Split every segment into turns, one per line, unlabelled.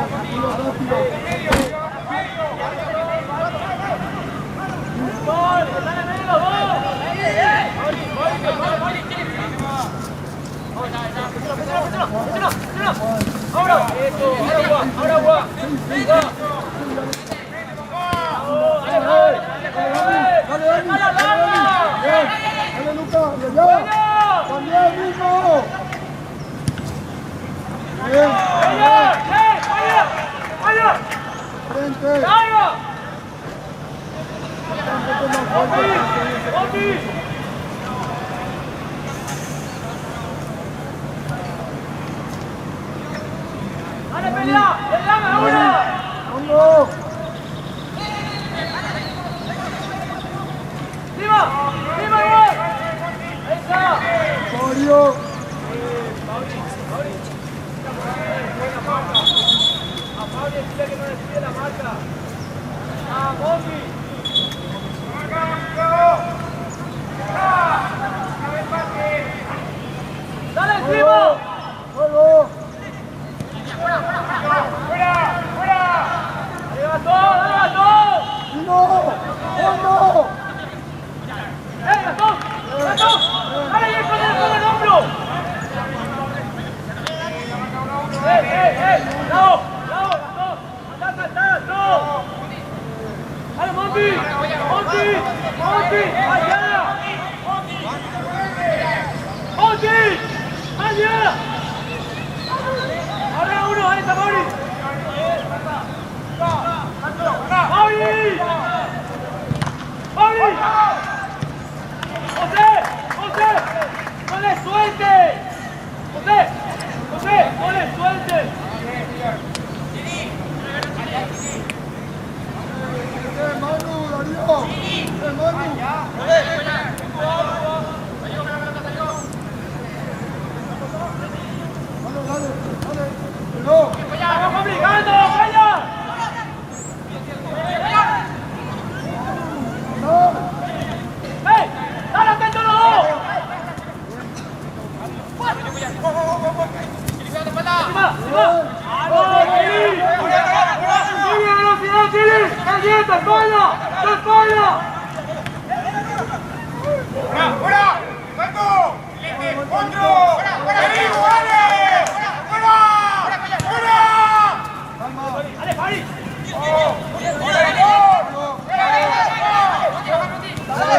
Rápido, rápido. Dale, Dani. Dale, Dani. Bien. Dale, Luca. Y allá. También mismo. Bien. Frente. Falta un poco más fuerte.
¡Dale, pelea! ¡Pelea, ahora!
¡Fondo!
¡Encima! ¡Encima, igual! ¡Ahí está!
Mario.
A Pauli, decirle que no le pide la marca. ¡A Monty! ¡Dale encima!
¡Juego!
¡Dale, Gastón! ¡Dale, Gastón!
¡Tino! ¡Fondo!
¡Eh, Gastón! ¡Gastón! ¡Dale bien con el hombro! ¡Eh, eh, eh! ¡Bravo! ¡Bravo, Gastón! ¡Andá a saltar, Gastón! ¡Dale, Monty! ¡Monty! ¡Monty! ¡Allá! ¡Monty! ¡Allá! ¡Ahora uno! ¡Ahí está Mauri! ¡Mauri! ¡Mauri! ¡José! ¡José! ¡No le suelte! ¡José! ¡José! ¡No le suelte!
¡Eh, Manu, Darío! ¡Eh, Manu! Dale, dale, dale. ¡No!
¡Estamos complicando! ¡Calla!
¡No!
¡Ey! ¡Dale atento los dos! ¡Encima! ¡Encima! ¡Vamos, Chili! ¡Chili, velocidad, Chili! ¡Caliente, espalda! ¡De espalda!
¡Fuera! ¡Salto! ¡Otro! ¡Fuera! ¡Dale! ¡Fuera! ¡Fuera!
¡Dale, Fari!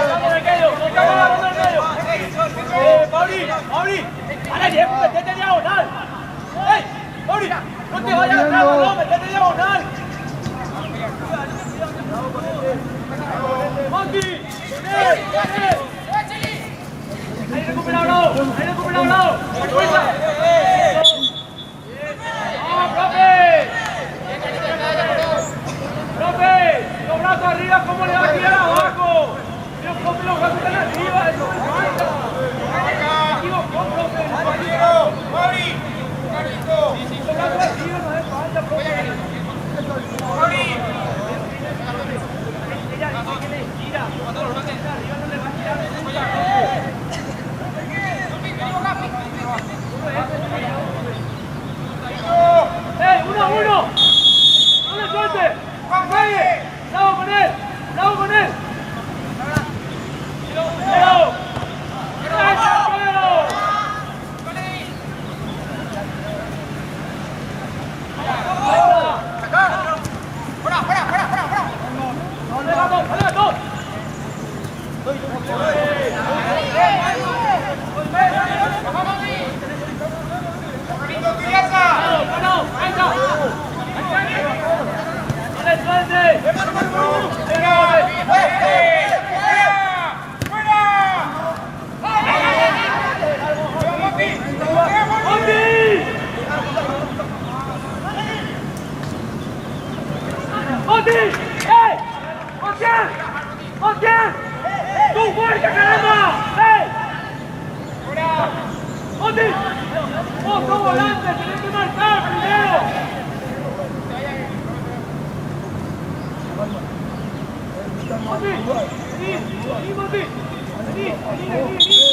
¡Vamos del medio! ¡Estamos agarrando el medio! ¡Pauli! ¡Pauli! ¡Dale, viejo! ¡Metete diagonal! ¡Ey! ¡Pauli! ¡No te vayas atrás, no! ¡Metete diagonal! ¡Monty! ¡Con él! ¡Con él! ¡Ahí recupera Bravo! ¡Ahí recupera Bravo! ¡Fuerza! ¡Vamos, profe! ¡Profe! ¡Los brazos arriba! ¿Cómo le va a tirar abajo? Los profe, los brazos están arriba! ¡Eso me falta! ¡Me equivocó, profe!
¡Mauri! ¡Carlito!
Los brazos arriba no hace falta, profe.
¡Mauri!
Ella dice que le gira. Arriba no le va a girar nunca, profe. ¡Ey! ¡Uno a uno! ¡No le suelte!
¡Juan Valle!
¡Bravo con él! ¡Bravo con él! ¡Bravo! ¡Ese arquero!
¡Fuera, fuera, fuera, fuera, fuera!
¡Dale, Gastón! ¡Dale, Gastón!
¡Carlito, Turiaza!
¡Parado, parado! ¡Ahí está! ¡No le suelte!
¡Fuera! ¡Fuera! ¡Monty!
¡Monty! ¡Monty! ¡Ey! ¡Montiel! ¡Montiel! ¡Tu fuerza, caramba! ¡Ey! ¡Monty! ¡Vos sos volante! ¡Tenés que marcar primero! ¡Monty! ¡Vení! ¡Vení, Monty! ¡Vení! ¡Vení, vení, vení!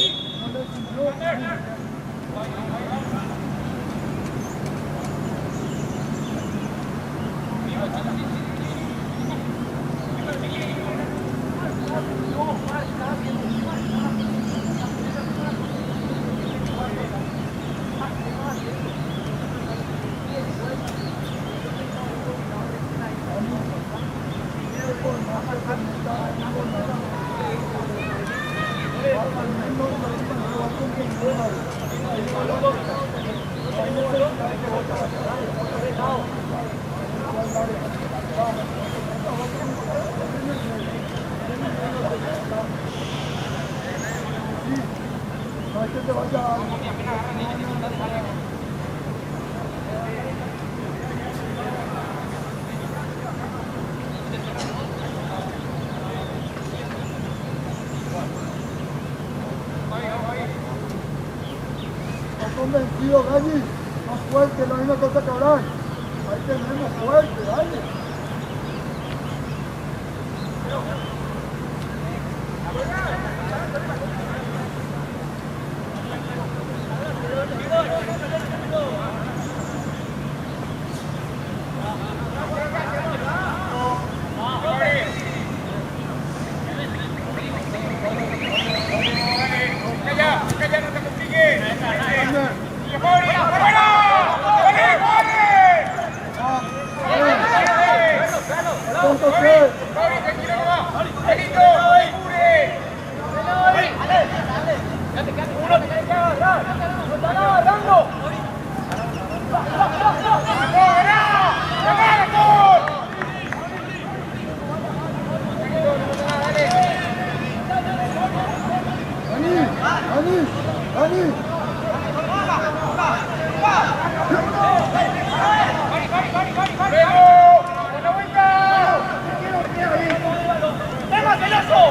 No es que te vaya. Está convencido, Galli. Más fuerte, la misma cosa que Abraham. Ahí tenemos fuerte, dale.
Calla, calla, no te compliques. ¡Fuera! ¡Fuera! ¡Fuera!
Punto tres.
¡Mauri, tranquilo nomás! ¡Tranquilo! ¡Cubre!
Uno te tiene que agarrar. ¡Lo están agarrando!
¡Gana, gol!
Dani, Dani, Dani.
¡Luego! ¡Buena vuelta!
¡Venga, celoso!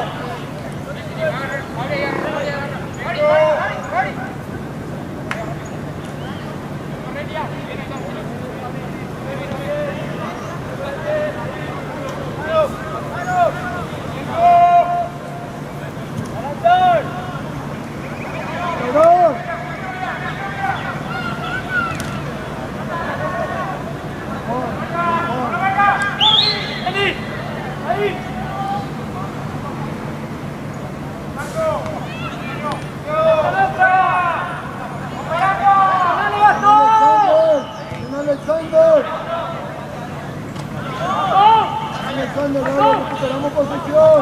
¡Adelante!
Abraham.
¡Eli! ¡Ahí! ¡Dale, Gastón!
Alexander, Alexander. Alexander, dale, recuperamos posición.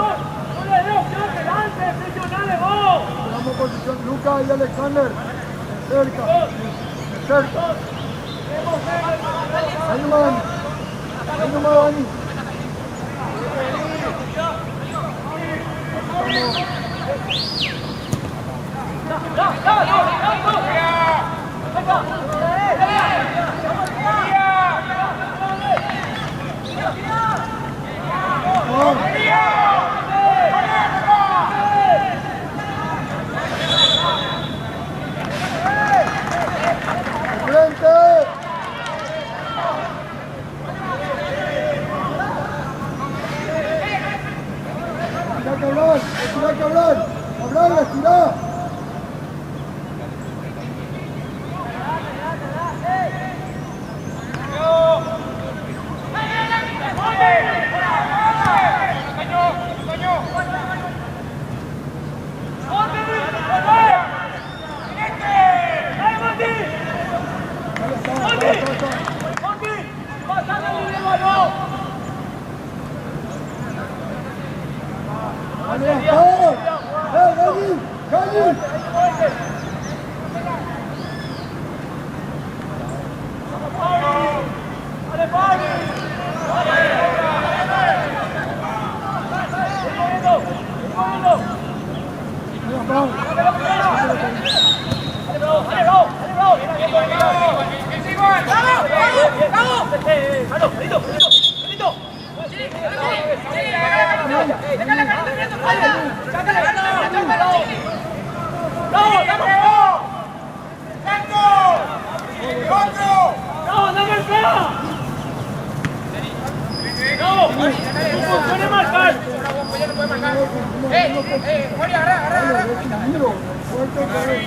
¡No le dé opción que lance! ¡Presionale vos!
Recuperamos posición. Luca y Alexander. De cerca. De cerca. Ahí nomás, Dani. Ahí nomás, Dani. Vamos. De frente. Estirá Cabral, estirá Cabral. Cabral, estirá.
¡Dale, Monty!
Dale, está, está, está, está.
¡Monty! ¡Pasale el balón!
Dale, Gastón. ¡Eh, Galli! ¡Galli!
¡Dale, Pablo!
Mira, Pablo.
¡Dale, bro! ¡Dale, bro! ¡Dale, bro! ¡Bien, bien, bien, bien!
¡Es igual!
¡Vamos! ¡Vamos! ¡Vamos! ¡Carlito! ¡Carlito! ¡Bravo! ¡Bravo!
¡Santo! ¡Otro!
¡Bravo! ¡Dame el pega! ¡Bravo! ¡Tu función es marcar!
Miro, fuerte otra vez.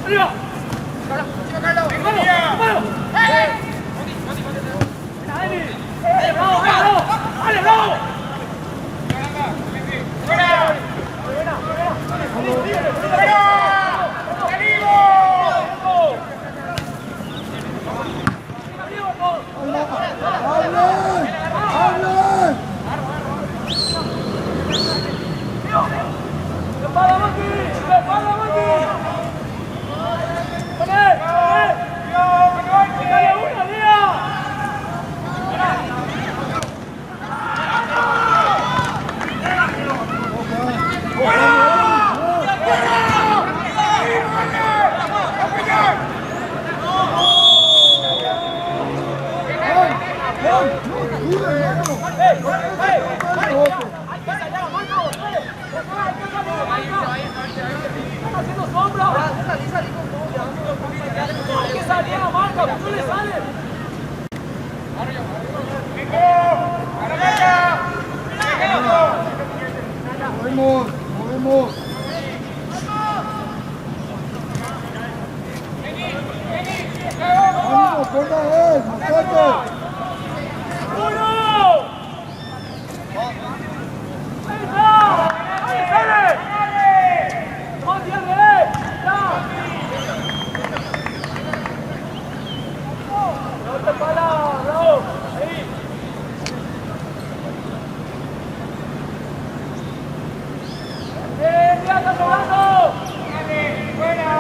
¡Arriba! ¡Vamos! ¡Vamos! ¡Dale! ¡Dale, bravo! ¡Bravo! ¡Dale, bravo!
¡Fuera! ¡Fuera! ¡Salimos!
¡Hablen! ¡Hablen!
¡Prepara, Monty! ¡Prepara, Monty!
Movemos, movemos. ¡Ánimo, corta él! ¡Machete!
¡Uno! ¡Ahí está! ¡Ahí Fede! ¡Más cierre! ¡Ya! ¡No te para! ¡Bravo! ¡Ahí! ¡Eh, ya está sobrando!
¡Fuera!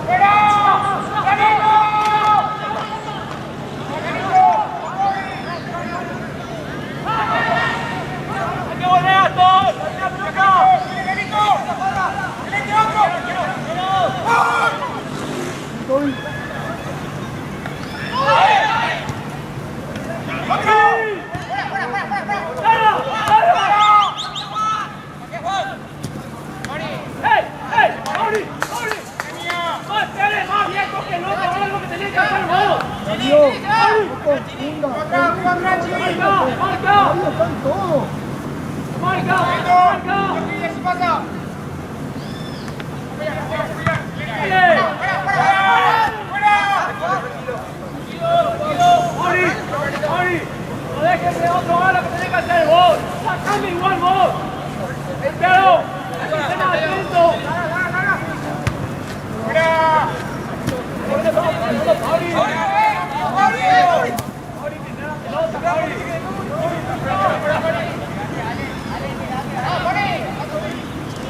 ¡Fuera! ¡Canito! ¡Canito!
¡Hay que volver a todos! ¡La pelota!
¡Canito! ¡Excelente otro! ¡Gol!
Estoy.
¡Otro!
¡Larga! ¡Larga! ¡Ey! ¡Ey! ¡Mauri! ¡Mauri! ¡Más Fede, más viejo que el otro! ¡Ahora lo que tenés que hacer vos!
Darío, no confunda.
¡Otra, otra, Chi!
¡Marca! ¡Marca!
Ahí están todos.
¡Marca! ¡Marca!
¡Si pasa!
¡Dale!
¡Fuera!
¡Mauri! ¡Mauri! ¡No dejes que otro haga lo que tenés que hacer vos! ¡Sacame igual vos! ¡Pero! ¡Estén atentos!
¡Fuera!
¡Mauri!
¡Mauri!
¡Mauri, que la pelota, Mauri!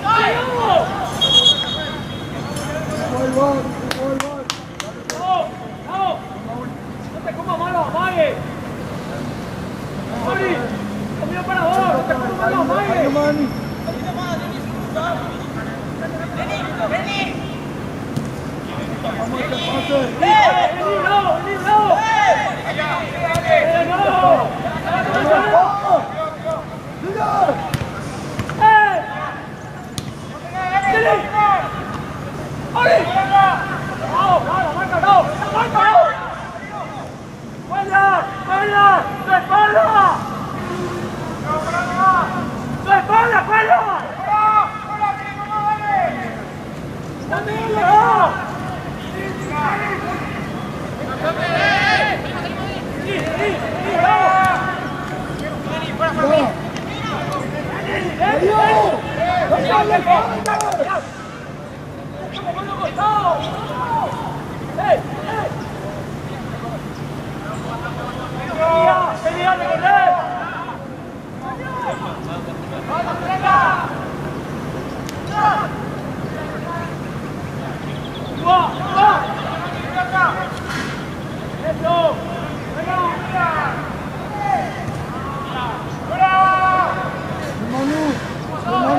¡Ay, vamos!
Igual, igual, igual, igual.
¡Vamos! ¡Vamos! ¡No te comas malo, amague! ¡Mauri! ¡Comido para vos! ¡No te comas malo,
Ahí
amague!
nomás, Dani. Vamos a este pase.
¡Vení, bravo! ¡Vení, bravo! ¡Eh, no!
¡Vamos! ¡Sigue!
¡Eh! ¡Dale! ¡Mauri! ¡Bravo, bravo! ¡Marca, bravo! ¡Marca, bravo! ¡Fuera! ¡Fuera! ¡Tu espalda! ¡Tu espalda, fuera! ¡Dame, no! ¡Sí, sí, sí, bravo!
¡Ya! ¡Darío! ¡Dale la espalda!
¡Como con costado! ¡Ey, ey! ¡Venía! ¡Venía a recorrer! ¡Va! ¡Va! ¡Eso! ¡Venga!
Manu, Manu.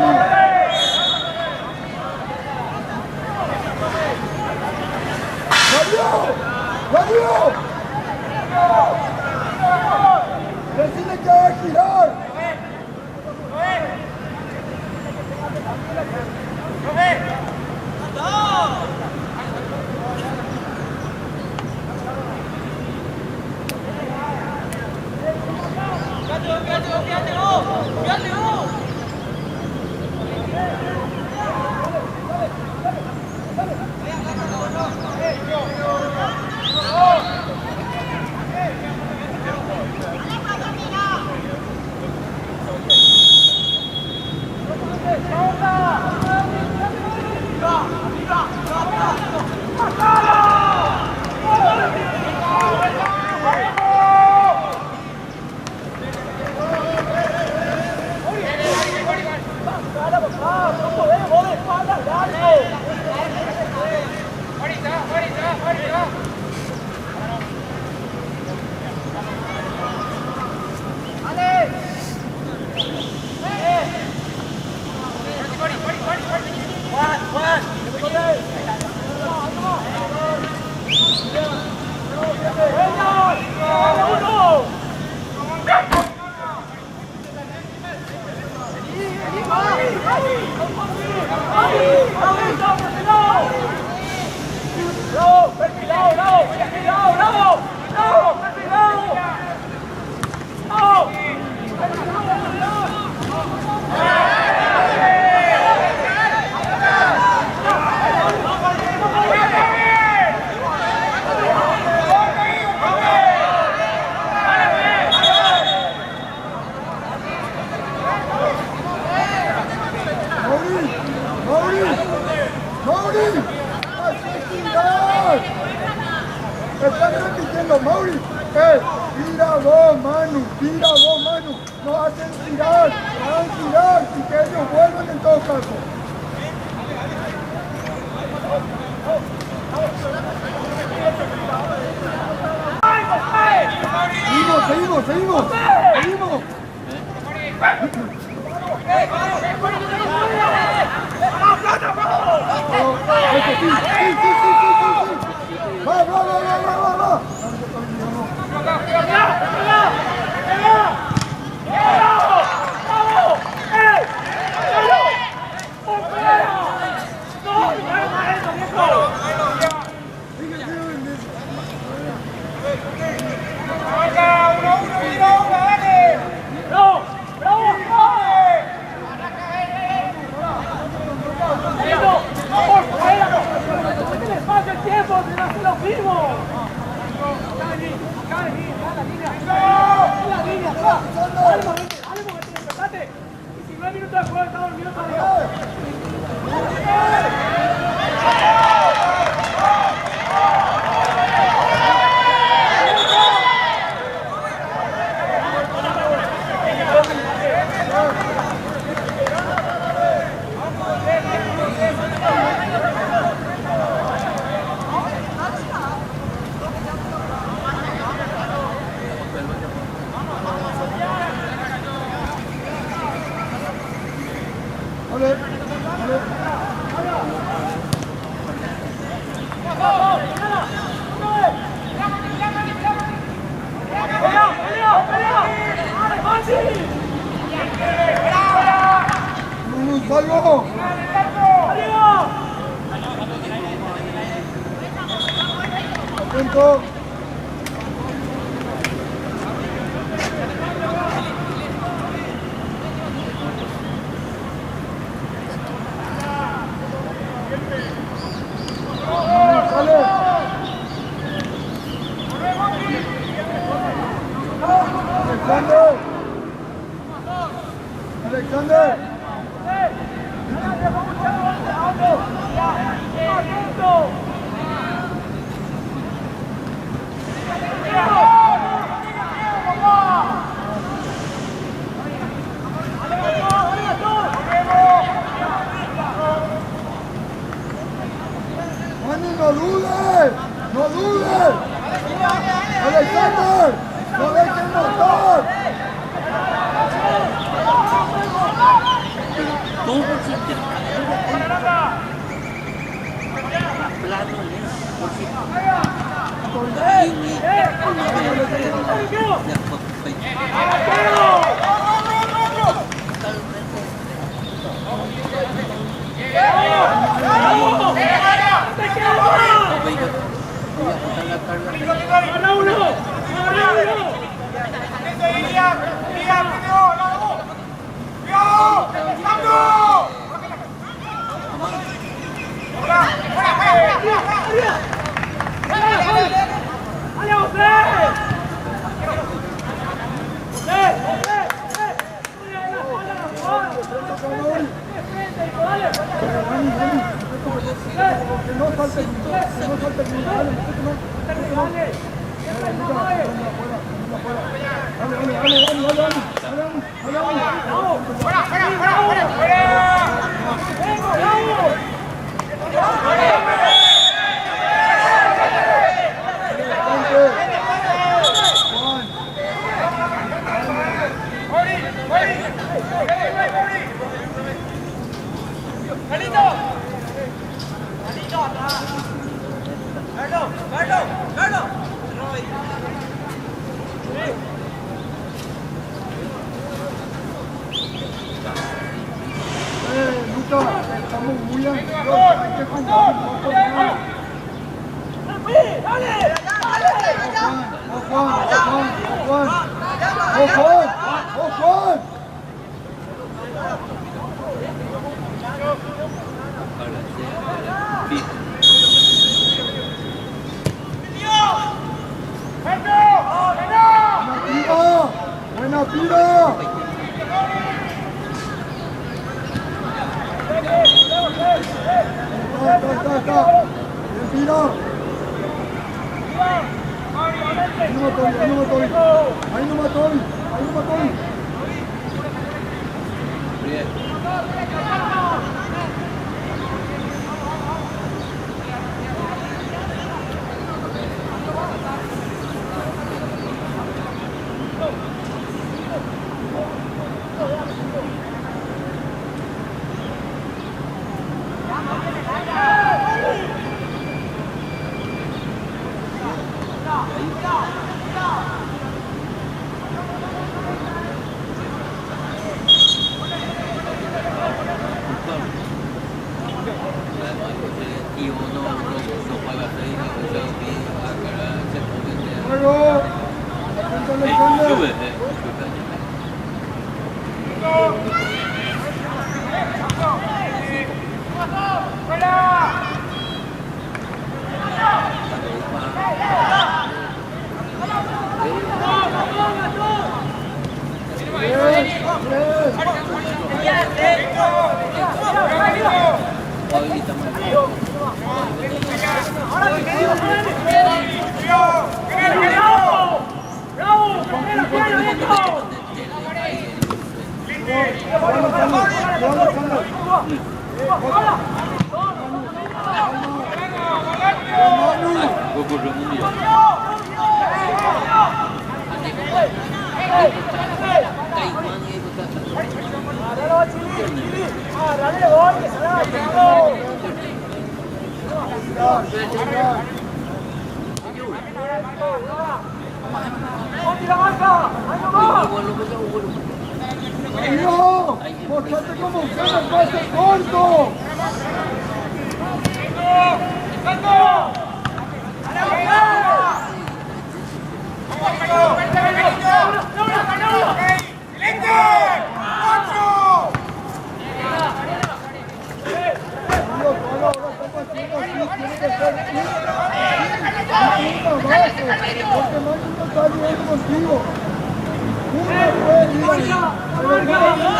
¡Darío! ¡Darío! ¡Decile que va a girar! hace tirar. Están repitiendo, Mauri. Tira vos, Manu, tira vos, Manu. No hacen tirar, hagan tirar y que ellos vuelvan en todo caso. Seguimos, seguimos, seguimos. Seguimos. Eso, sí, sí, sí, sí, sí, sí, sí. Va, va, va, va, va, va, va.
Arranca, 1-1, 1-1, dale.
¡Bravo! ¡Bravo! ¡Listo! ¡Por fuera! ¡Mete el espacio, el tiempo! ¡Se hace lo mismo! Acá vení, acá vení, acá en la línea. En la línea, acá. Dale, movete, dale, movete, despertate. 19 minutos de juego, está dormido todavía.
Dale, dale.
¡Pelea, pelea, pelea! ¡Dale, Maxi!
Manu, salvo.
¡Arriba!
Atento. Manu, sale. Alexander. Alexander.
¡Atento!
Manu, no dudes. No dudes. Alexander. No dejes matar.
¡Agarra uno! ¡Agarra uno!
Eso, Ilia, Ilia, primero, largo. ¡Cuidado! ¡Cambio! ¡Fuera, fuera, fuera!
¡Dale, José! ¡José! ¡José! ¡José! ¡De frente, hijo, dale!
Dani, Dani, que no salte el que no salte el dale,
¡Dale!
Dale, dale, dale, dale, dale, dale, dale, dale.
¡Fuera, fuera, fuera, fuera! ¡Fuera!
¡Bravo!
Juan.
¡Mauri, Mauri! ¡Dale, Mauri! ¡Carlito! ¡Carlito, atrás! ¡Carlos, Carlos, Carlos!
Luca, estamos muy ansiosos, hay que jugar un poco más.
¡Dale!
¡Oh, Juan! ¡Oh, Juan! ¡Oh, Juan! ¡Oh, Juan! ¡Buena tira! ¡Buena tira! Está, está, está, está. Tira. Ahí nomás, Toby, ahí nomás, Toby. Ahí nomás, Toby. Ahí nomás, Toby. Juego. Atento, Alexander. Tres, tres.
¡Bravo! ¡Bravo! ¡Primera pierna, viejo!
Juega, Alexander. Juega, Alexander. Manu.
¡Agárralo, Chili! ¡Chili! ¡Agárrale, voy! ¡Que se la tengo!
Tirar, tirar.
¡Ponte la marca! ¡Ahí nomás!
¡Tío! ¡Mostrate como usted el pase corto! Tío, toda la hora estamos haciendo así, tiene que ser una base, porque Manu no está ayudando contigo. Una puede ir ahí, pero no tiene que hacer.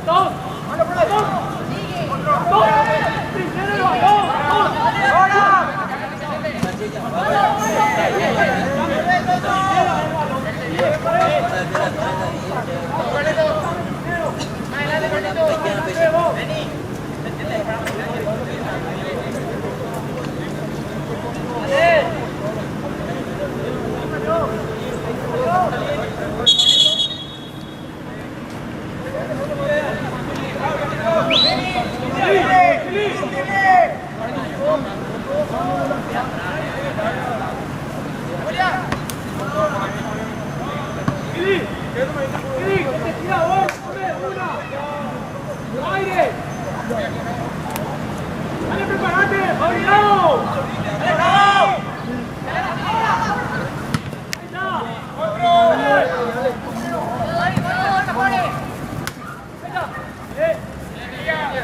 ¡Dos! ¡Dos! ¡Dos! ¡Primero el balón! ¡Dos! ¡Chili! ¡Chili! ¡Que te tira vos! ¡Hombre, una! ¡Aire! ¡Dale, preparate! ¡Obligado! ¡Dale, bravo! ¡Ahí está! ¡Ahí está! ¡Eh!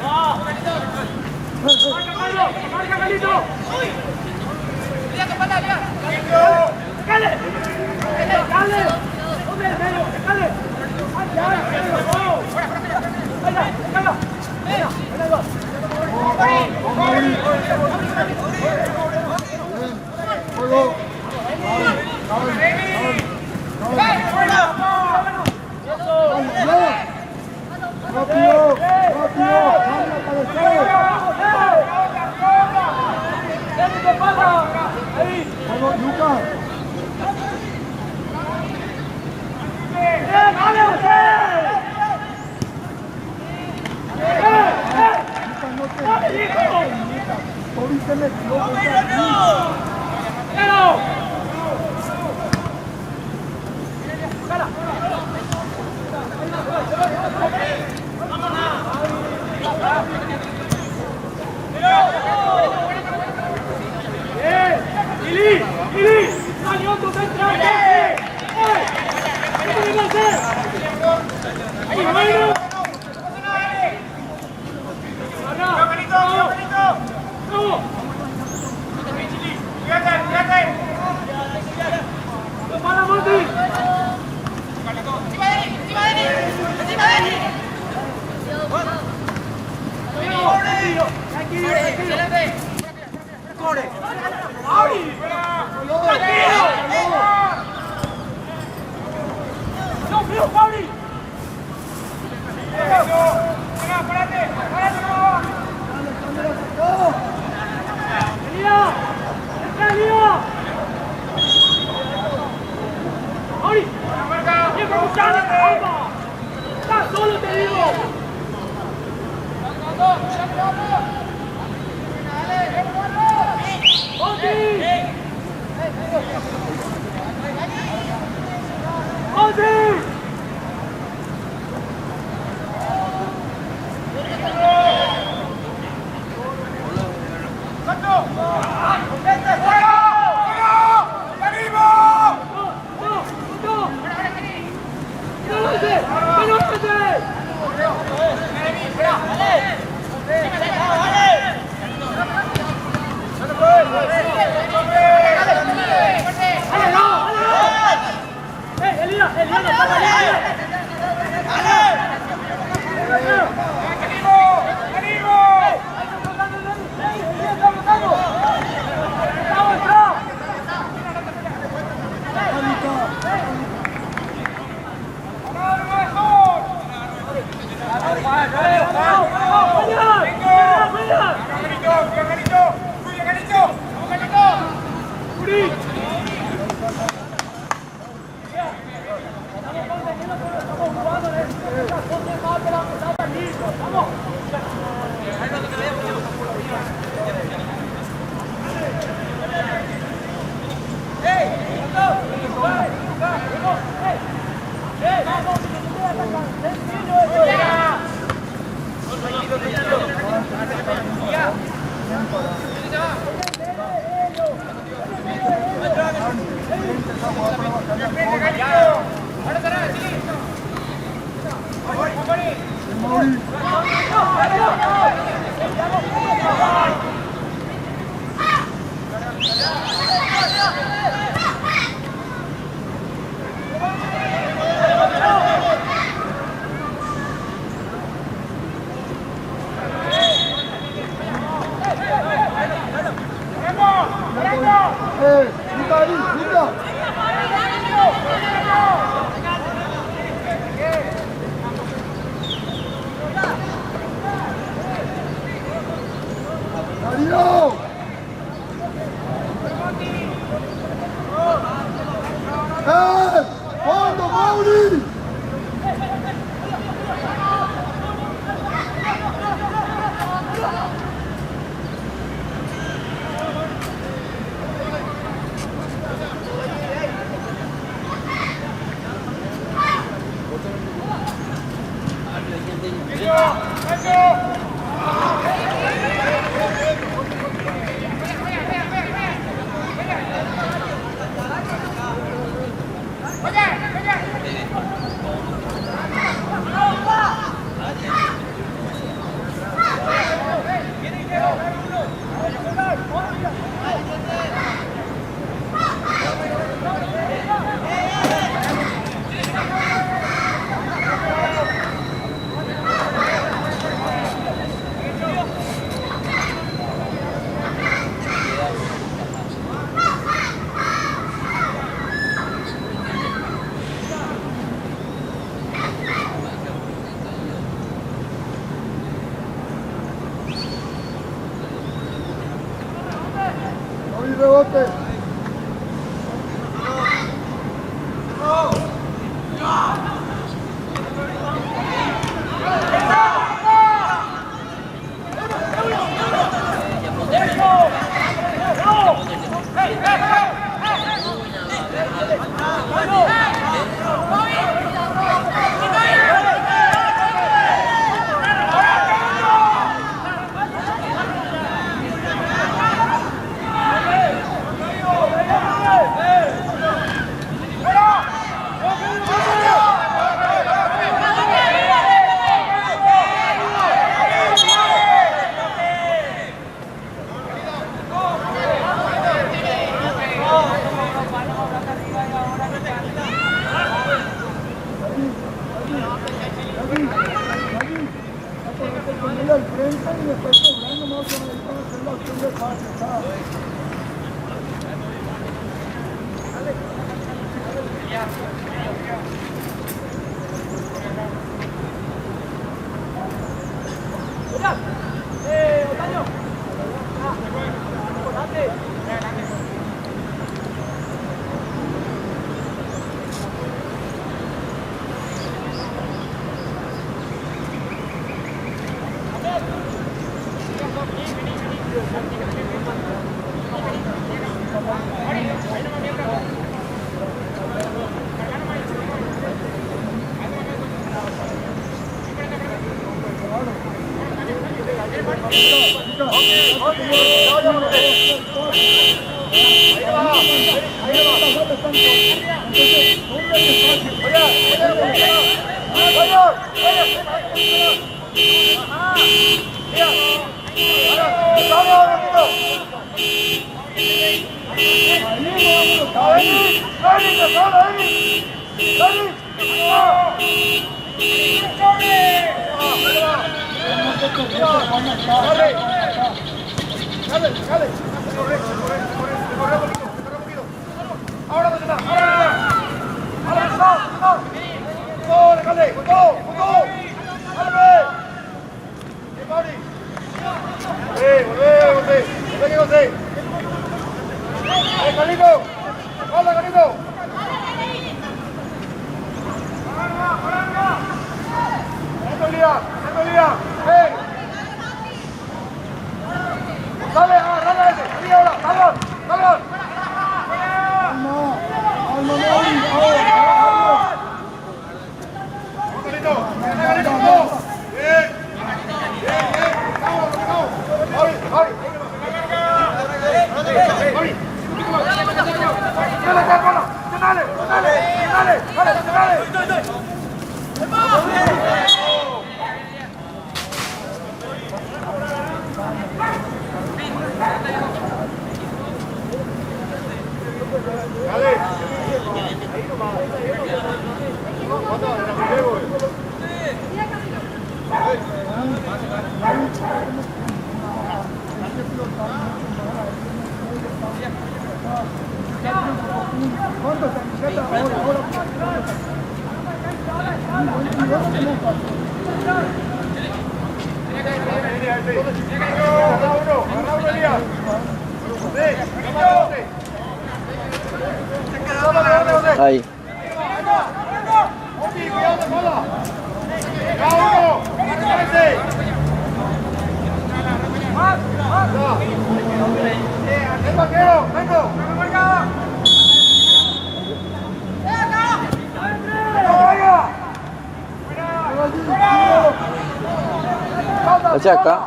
¡Va! ¡Marca, Carlos! ¡Marca, Carlito! ¡Dale! ¡Dale! ¡Hombre, el medio! ¡Dale! ¡Dale, dale! ¡Vamos! ¡Ahí está! ¡Carlos! ¡Venga! ¡Venga, va!
Juego. Rápido, rápido, vamos a aparecer.
¡Dale, te pasa! ¡Ahí!
Juego, Lucas.
¡Bien, dale, usted! ¡Eh, eh!
Lucas no te
¡Dale, hijo!
Toby se metió contra ti.
¡Pero! ¡Jala! ¡Bien! ¡Ili! ¡Ili! ¡Salió tu central! ¡Eh! ¿Qué tiene que hacer? ¡Ahí, bueno! ¡Agarra! ¡Bravo! ¡Bravo!
Ahí. Hacia acá.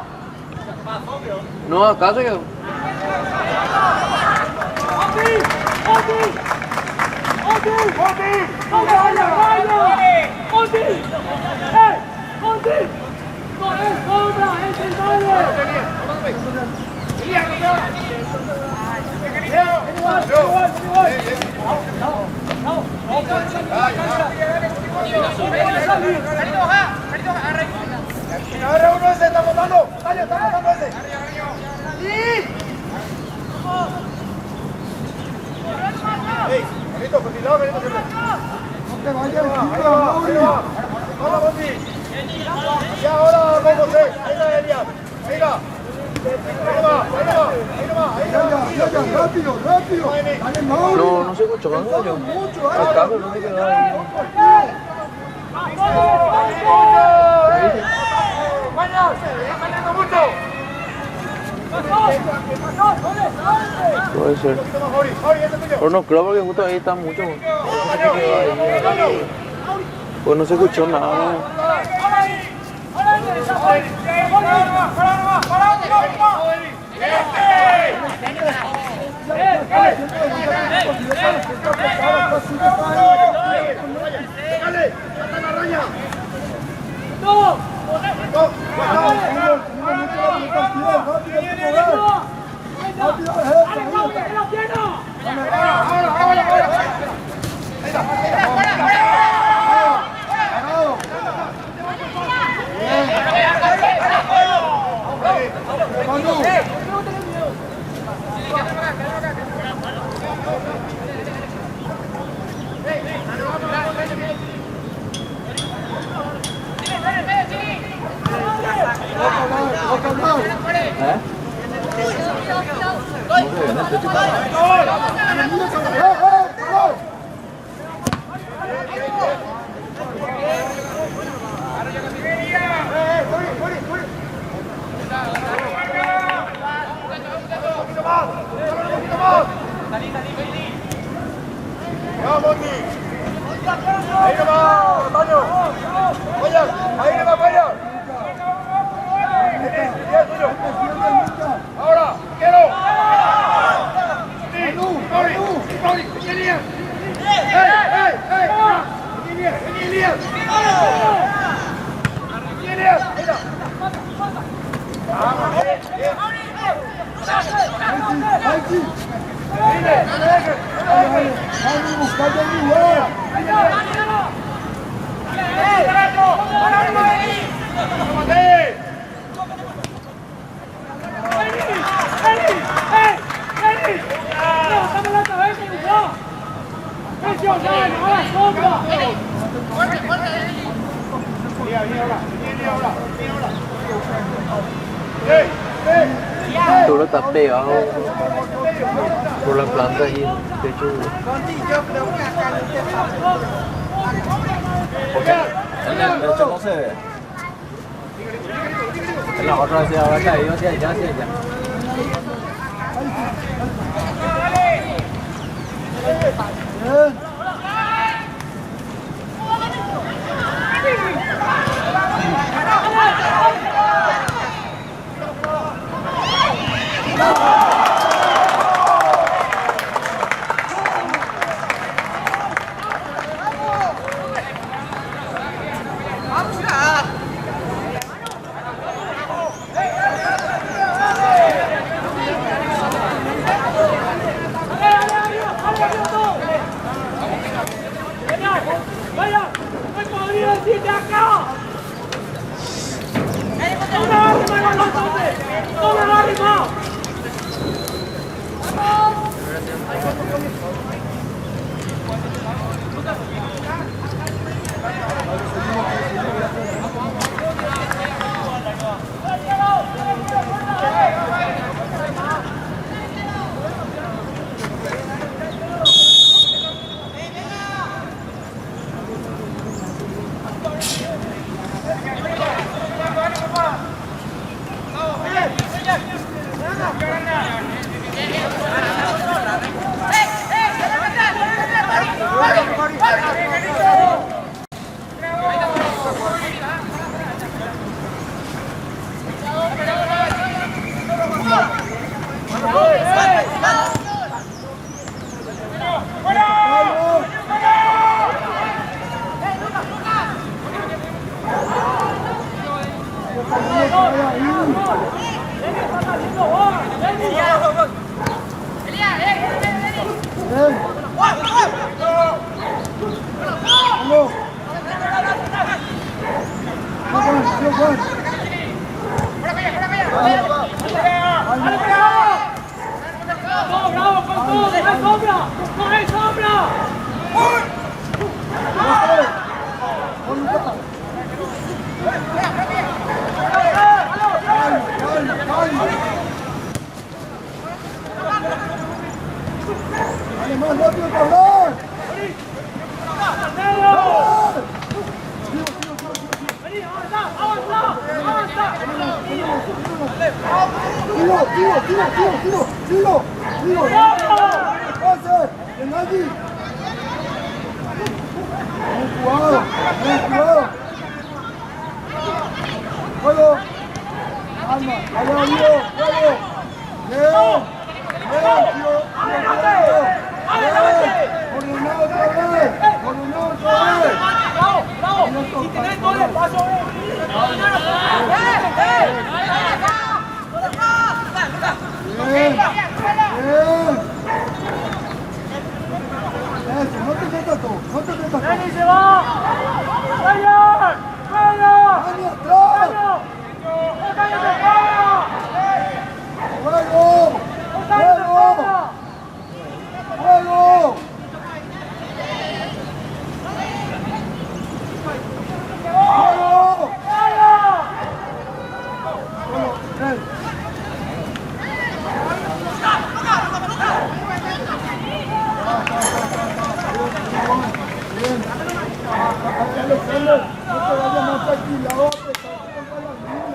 No, acá se quedó.
Agarra uno ese, está botando. Dale, está botando ese. Carlito, perfilado, Carlito, siempre. No te vayas, ahí va, ahí va. Hola, Bondi. Y ahora, con José. Ahí va, Elías. Ahí va. Ahí va, ahí va, ahí va, ahí va. Rápido, rápido. Dale, Mauri.
No, no se escuchó, ¿no? Yo.
Mucho,
Acá, pero no se quedó ahí. Puede ser. Pero no creo porque justo ahí está mucho. Pues no se escuchó nada. ¿Eh?
Ahí nomás, Vaya. Defiende, Luca.
Ahora, quiero.
Manu, Manu.
Mauri, vení Elías. ¡Ey, ey, ey! Vení Elías, vení Elías. Vení Elías, mira.
Mikey,
Vine, no le dejes, no le
dale,
dejes.
Manu, buscate el lugar.
¡Tómate!
¡Vení! ¡Vení! ¡Ey! ¡Vení! ¡Levantame la cabeza, Luca! ¡Presioná, no hagas sombra!
Elías, vení ahora, vení Elías ahora, vení ahora. ¡Ey, ey!
Todo está pegado por la planta y el techo. Porque en el techo no se ve. En la otra hacia ahora caído hacia allá, hacia allá.
Bien.
¡Dale, dale, arriba! ¡Dale, arriba todo! ¡Vaya! ¡Vaya! ¡Me podría decirte acá! ¡No me agarres más el balón, entonces! ¡No me agarres más!
Vamos.
¡Lenny está saliendo vos! ¡Lenny!
Bien. Vamos. Juan, sigue, Juan.
¡Dale, pegado! ¡Todo bravo con todo! ¡No hay sombra! ¡No hay sombra!
Vamos, Luca. Calma, calma, calma. Dale más rápido, cabrón.
¡Medio!
Sigo, sigo, sigo, sigo.
¡Vení, avanza! ¡Avanza! ¡Avanza!
Sigo, sigo, sigo, sigo, sigo, sigo, sigo. Pase, ven allí. Bien jugado, bien jugado. Juego. Calma, allá, vivo, juego. Bien, bien, sigo, sigo jugando. Bien, coronado otra vez, coronado otra vez.
¡Bravo! ¡Bravo! Si tenés todo el espacio,
Bien, bien. Eso, no te metas tú, no te metas tú.
¡Lenny se va! ¡Vaya! ¡Vaya!
¡Dani, atrás!
¡Otaño se para!
¡Juego!
¡Otaño se
¡Juego!
para!
¡Juego! ¡Juego!
¡Vaya!
Juego, ven. Bien. Alexander, no te vayas más tranquilado, apretarte contra la línea.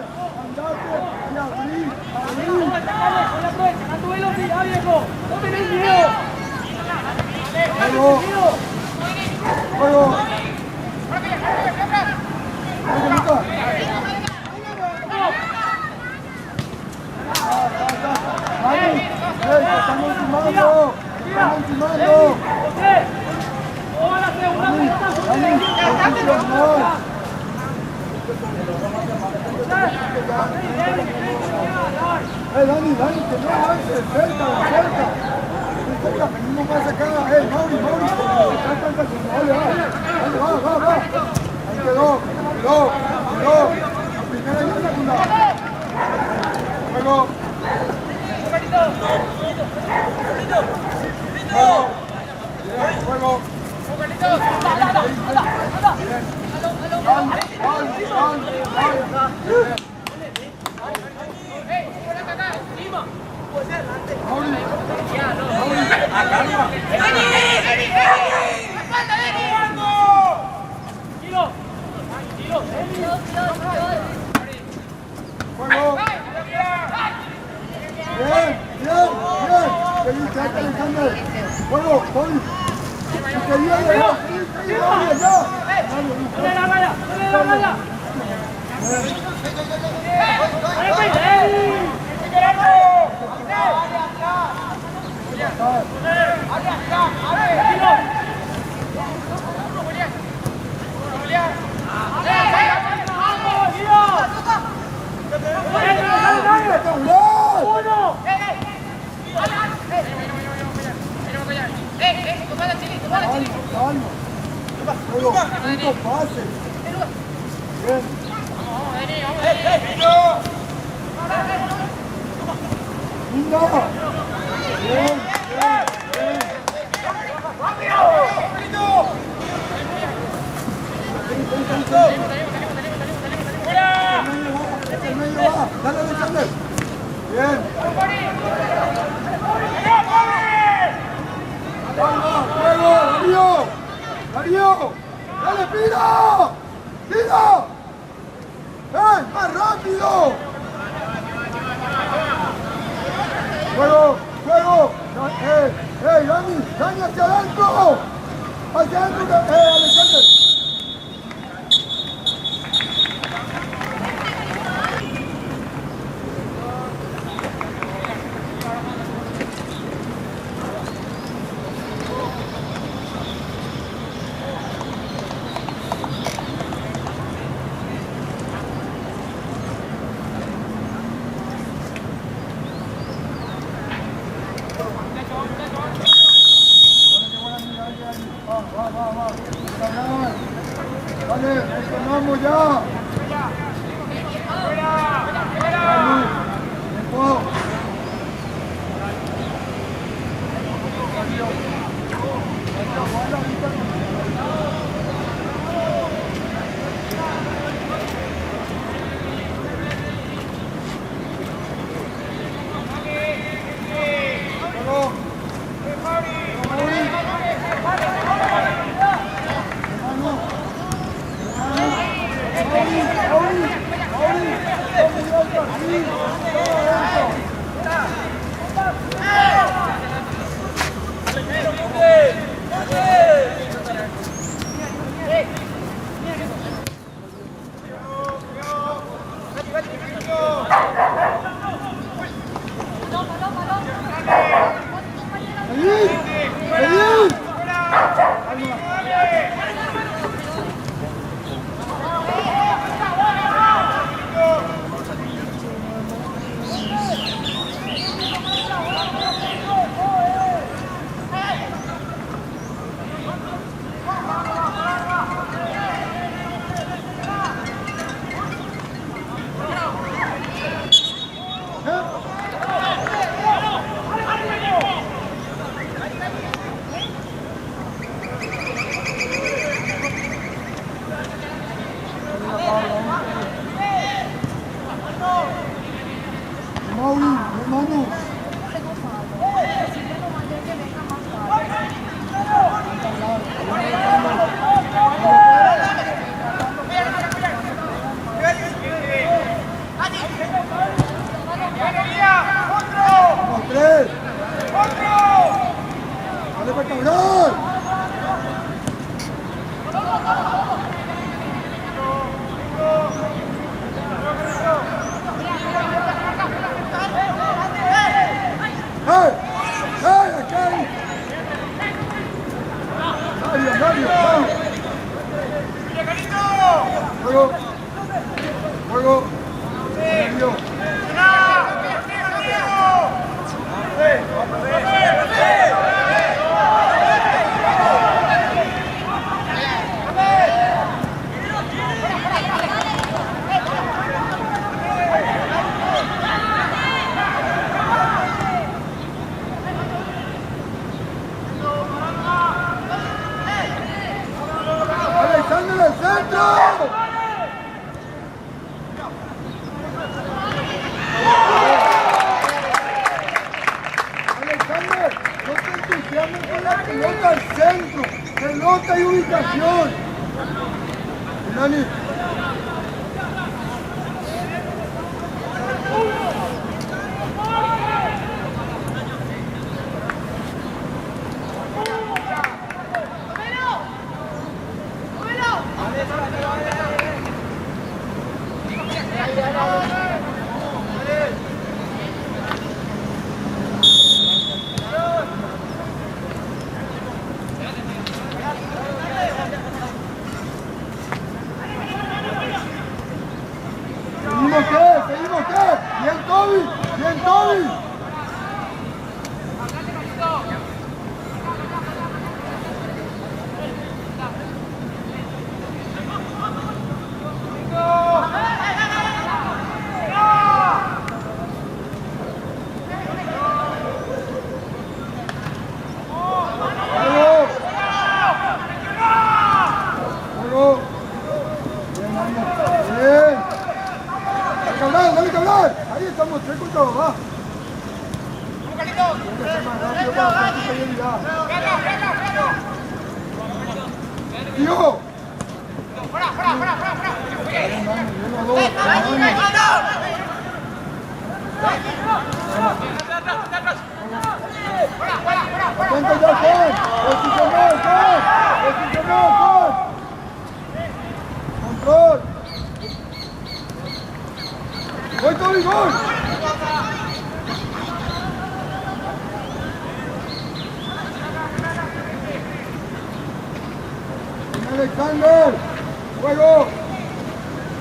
Andate y abrí, abrí.
¡Voy a aprovechar tu velocidad, viejo! ¡No tenés miedo!
Juego. Juego. Juego, Luca. Posicional. Dani, Dani, que no avance, cerca, cerca. Cerca, venimos más acá. Mauri, Mauri, acá está el Dale, va, dale, va, va, va. Ahí quedó, quedó, quedó. La primera y la segunda. Juego. Juego. Bien, juego. Bien. Calma, calma, calma, calma. Mauri,
Tranquilo. Tranquilo.
Juego. Bien, bien, bien. Seguí, quédate, Alexander. Juego, Mauri. Seguí, allá, seguí, seguí, Mauri, allá.
¡Dale la raya! ¡Dale la raya! ¡Dale, pues, Denis! ¡Vamos, Guido! ¡Dale, dale, dale!
¡Uno!
¡Uno!
Calma, calma. Juego, punto pase. Bien. Linda. Bien, bien, bien. Seguí, seguí, seguí, seguí. El medio va, el medio va. Dale, Alexander. Bien. Calma, juego, Darío. Darío. Dale, Piro. Piro. ¡Ey, más rápido! Juego, juego. ¡Ey, ey, Dani! ¡Dani, hacia adentro! ¡Hacia adentro! ¡Eh, Alexander! Dale, qué buena mira, dale, dale. Va, va, va, va. Cabral. Dale, retornamos ya. Manu, tiempo. Darío. Darío, guarda ahorita. Juego. Mauri. Manu. Mauri, Mauri, Mauri, ¿dónde va el partido? Todo adentro. ¡Seguí! ¡Seguí! Calma. Mauri, hermano. Vamos, tres. Dale para Cabral. ¡Hey! ¡Hey! ¡Acá hay! Dario, Dario, Dario. Juego. Juego. Medio. Alexander al centro. Alexander, no te entusiasmes con la pelota al centro. Pelota y ubicación. Nani. Seguimos qué, seguimos qué. Bien Toby, bien Toby. Juego. Juego. Bien, Mario. Bien. Dale que hablar, dale que hablar. Ahí estamos, tres contra dos, va. Tiene que ser más rápido para hacer superioridad. Tío. Bien, Manu, bien los dos. Manu. Atento ya, Juan. Posicionado, Juan. Posicionado, Juan. Control. Voy, Toby, gol. Bien, Alexander. Juego.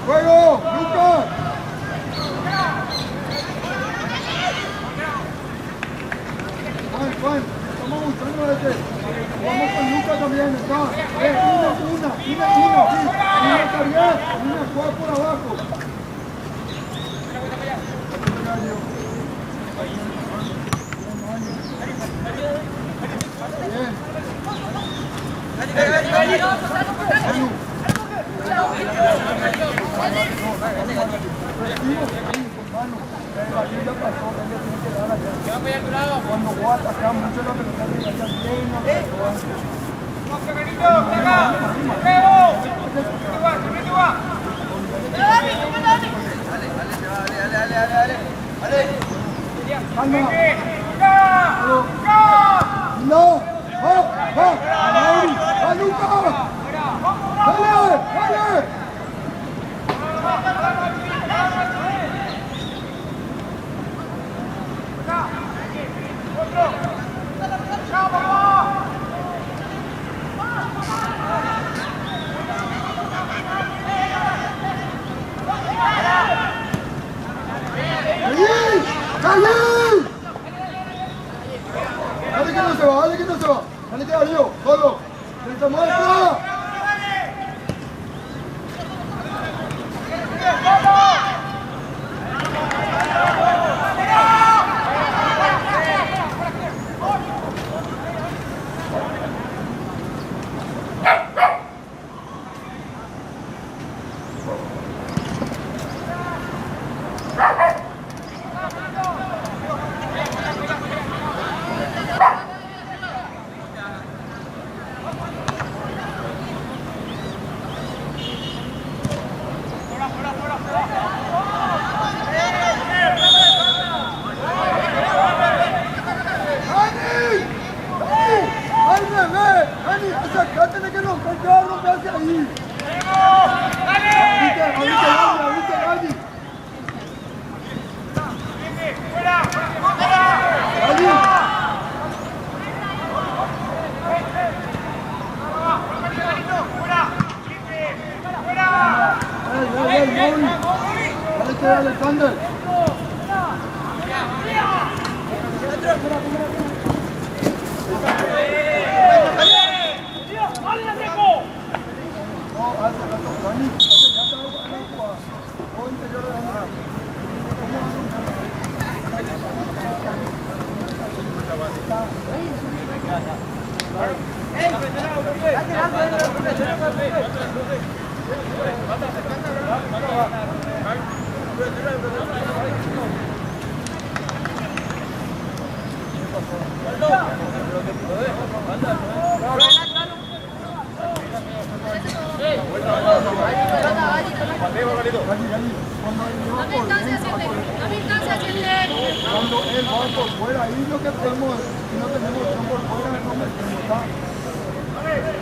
Juego. Lucas. Juan, Juan, estamos buscando de que jugamos con Lucas también, está. Una, una, una, una, sí. Una carga, una juega por abajo. Bien. Manu. Recibo, sí, con Manu. El balón ya pasó, ya tiene que dar allá. Cuando vos atacás mucho la pelota, te engancha bien la pelota. Calma. No, va, va, Mauri, va Luca. Dale, dale. ¡Seguí! ¡Seguí! Dale que no se va, dale que no se va. Dale que Darío, solo. ¡Se muestra! ¡Dani! ¡Dani! ¡Al revés! ¡Dani! Hacia acá tenés que romper, ya rompe hacia ahí. ¡Abrite, abrite, Dani! ¡Abrite, Dani! ¡Dani! Fuerte, Alexander. No, hace rato, Dani, hace ya está la jugada. O interior de la mano. Dani, Dani, cuando él va
Dame
por
distancia,
dentro,
7. Dame distancia, 7.
cuando él va por fuera, ahí lo que podemos, si no tenemos opción por fuera, no metemos, ¿está? Dale.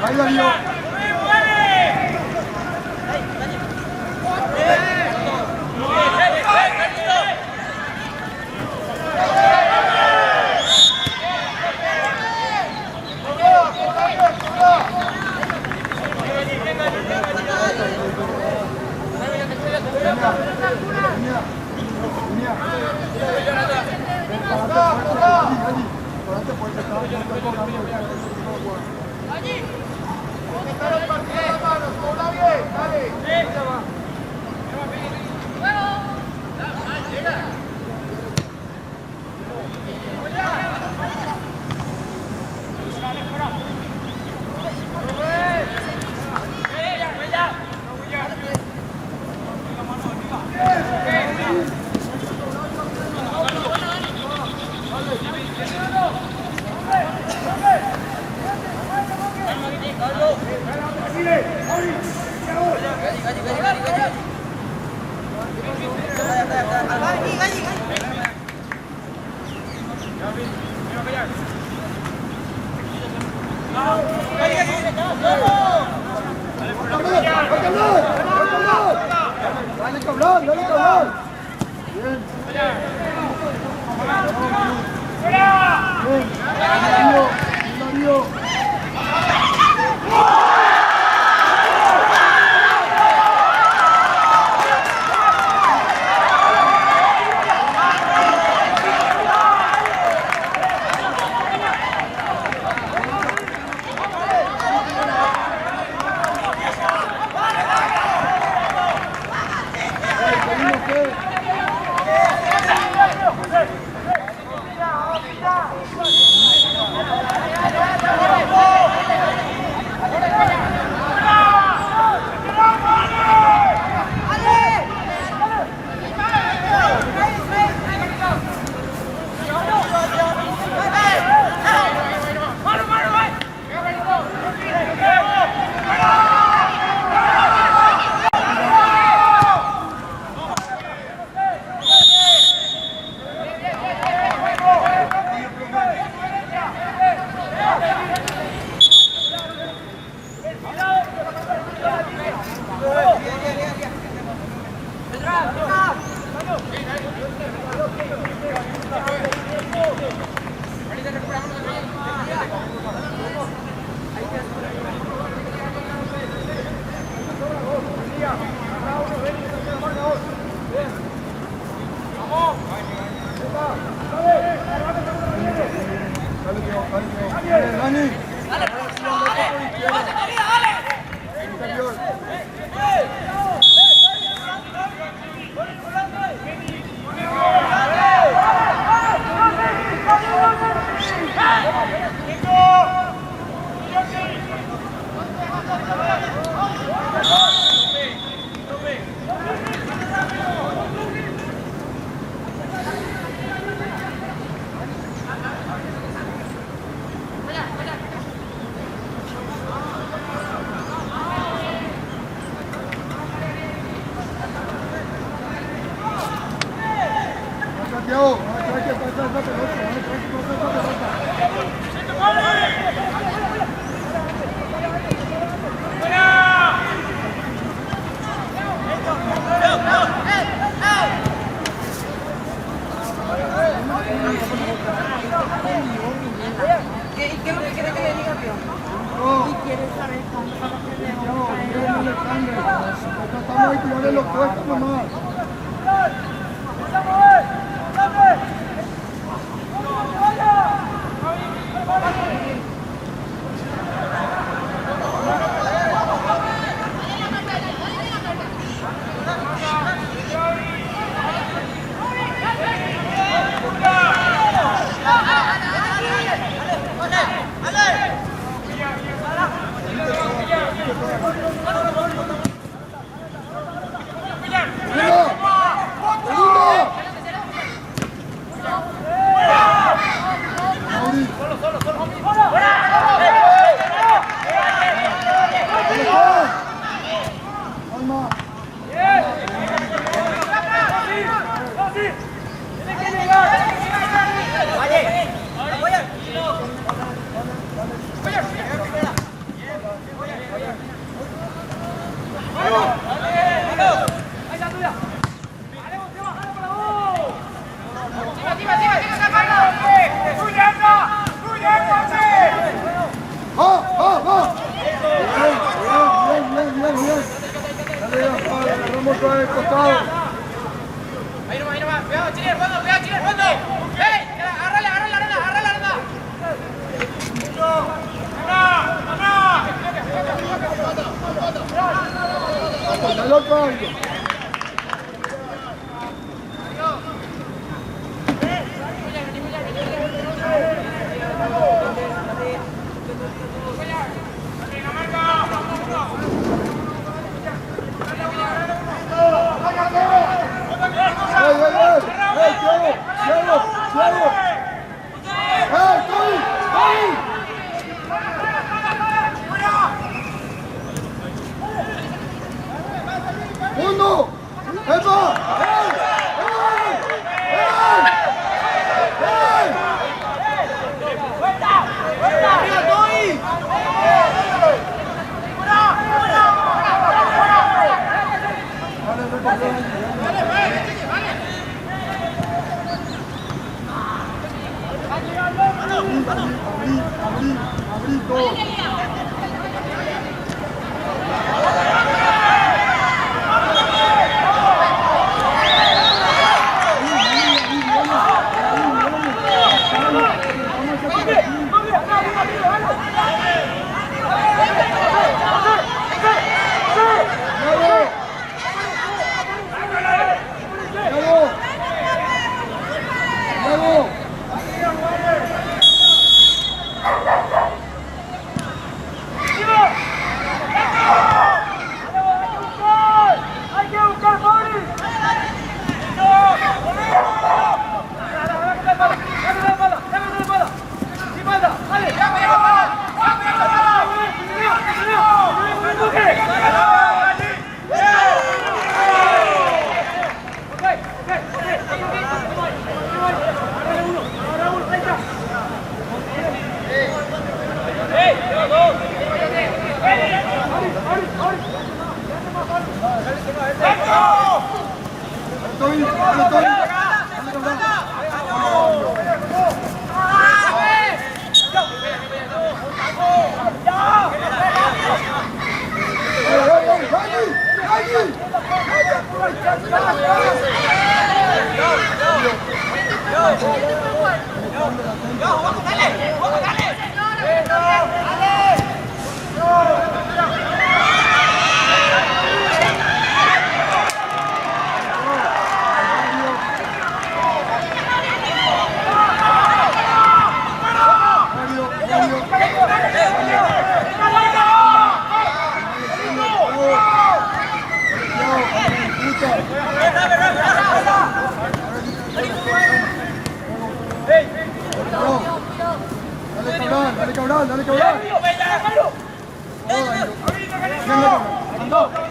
Ahí Darío. Línea, línea. Parate fuerte, Dani, Dani. Parate fuerte, está, está cobrando el Dale, cabrón, dale, cabrón. Bien. Bien. Darío, Darío. Ey, te digo que. Dale, Diego, dale, Diego. Dale, Dani. Ahora sí, andate por izquierda. Interior. Santiago, atrás que pasa esa pelota, atrás que pasa esa pelota.
¿Qué, ¿Y qué es lo que quiere que le diga, tío?
No.
Y quiere saber cuándo para que le
Santiago, miren Alexander. Tratamos de tirarle los puestos nomás. ¡Segunda! ¡Segunda! Mauri. Alma.
¡Tiene que llegar! ¡Ahí está tuya! ¡Dale, vos, dale para vos!
¡Va, va, va! Bien, bien, bien, bien, bien. Dale, Gaspar, agarramos otra vez el costado.
Ahí nomás, ahí nomás. Cuidado, Chile, al fondo, cuidado, Chile, al fondo. ¡Ey! ¡Agárrala, agárrala, agárrala, agárrala, agárrala!
Dale otro algo. ¡Ey, ey, ey! ¡Ey, Thiago! ¡Thiago! ¡Thiago! ¡Ey, Toby! ¡Toby! ¡Mundo! ¡Epa! ¡Ey! ¡Ey! ¡Ey! ¡Ey! Dale, recoge. Abrí, abrí, abrí todo. ¡Thiago! ¡Thiago! ¡Thiago!
¡Hay que buscar, Mauri!
Toby, dale, Toby. Dale, cabrón. ¡Ey, ey, ey! ¡Allí! ¡Allí! Mario, Mario. Dale, cabrón, dale, cabrón, dale, cabrón.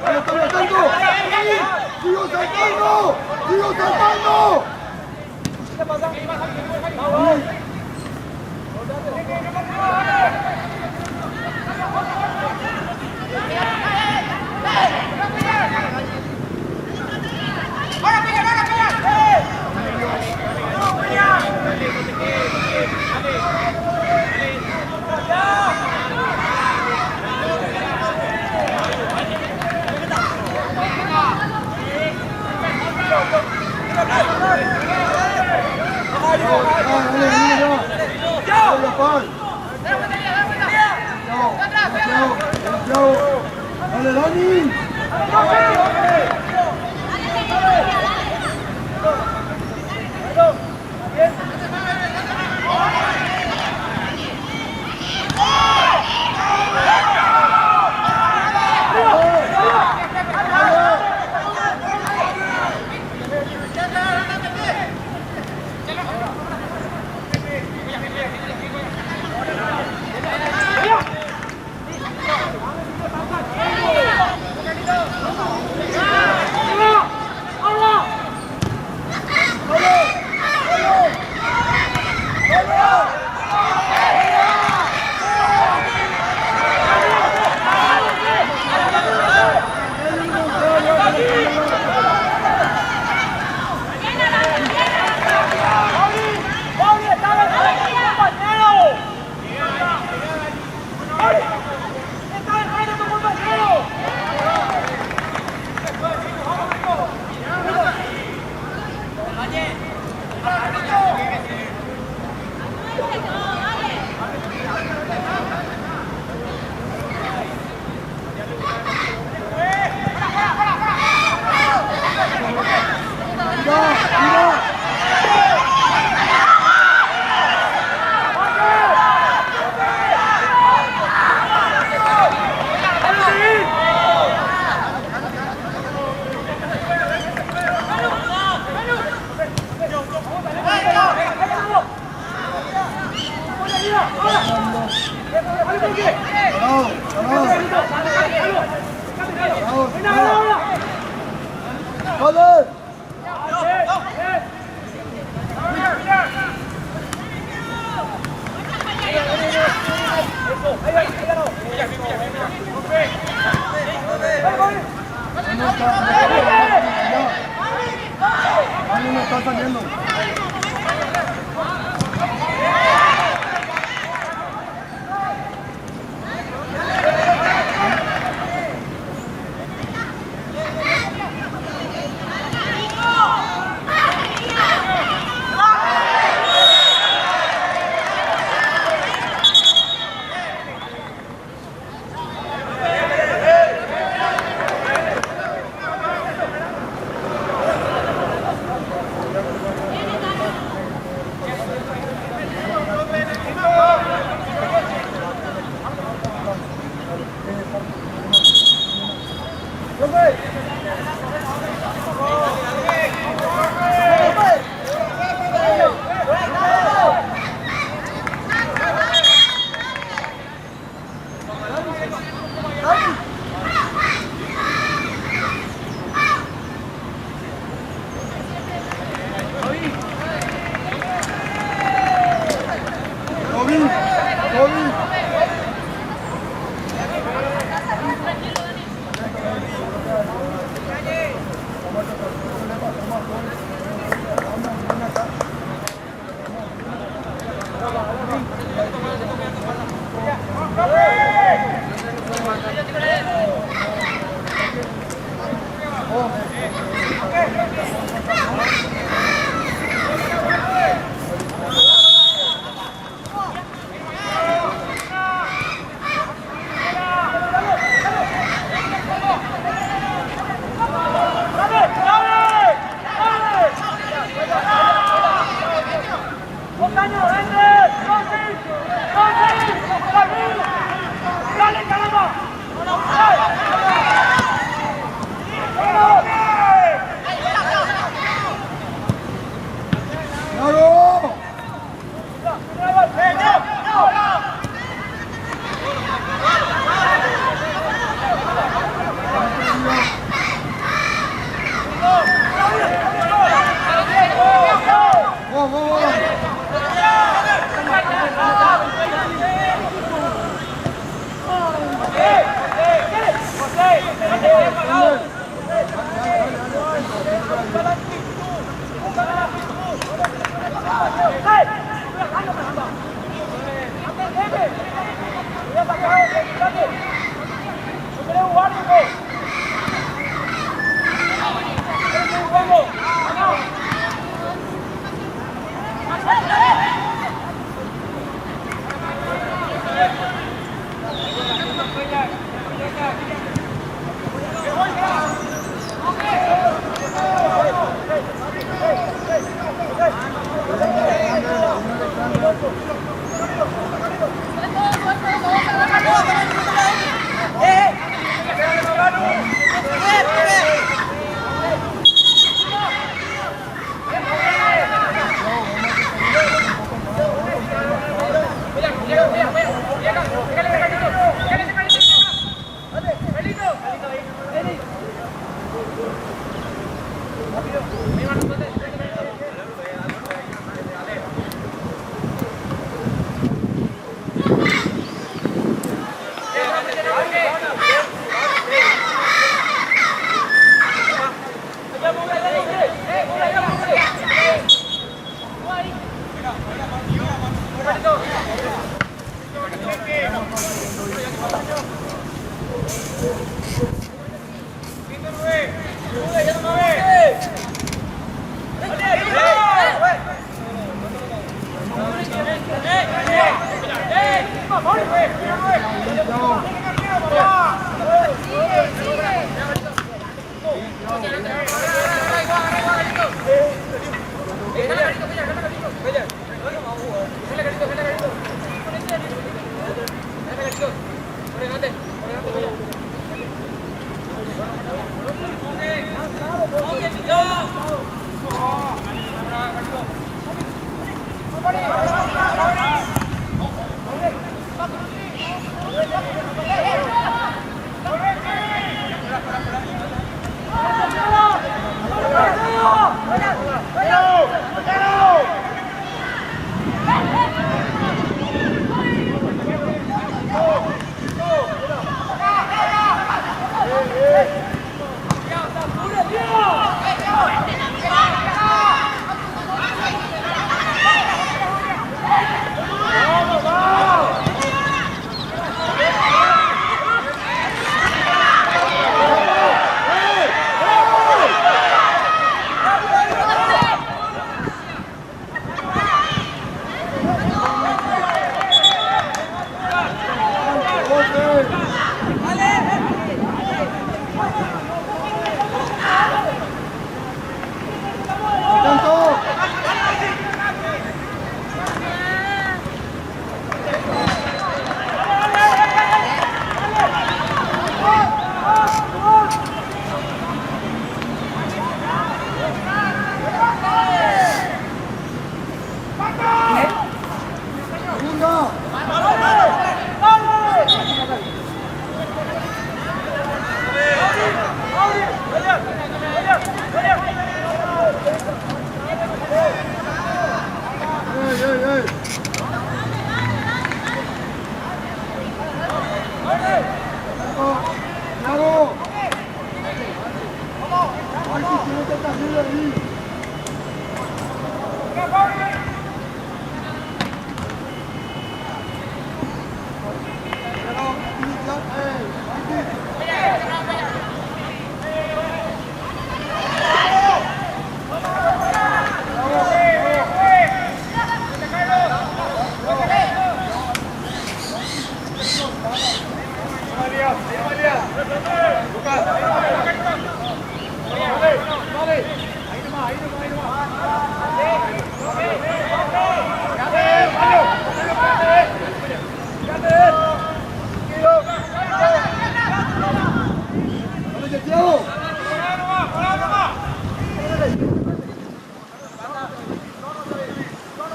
¡Dale, Toby, atento! ¡Sigo saltando! ¡Sigo saltando! Dale, Dani.
¡Pauli, está enfrente de tu compañero! ¡Pauli! ¡Está enfrente de tu compañero!
Mira, mira. Parado, parado. Dale. No está, no no está saliendo.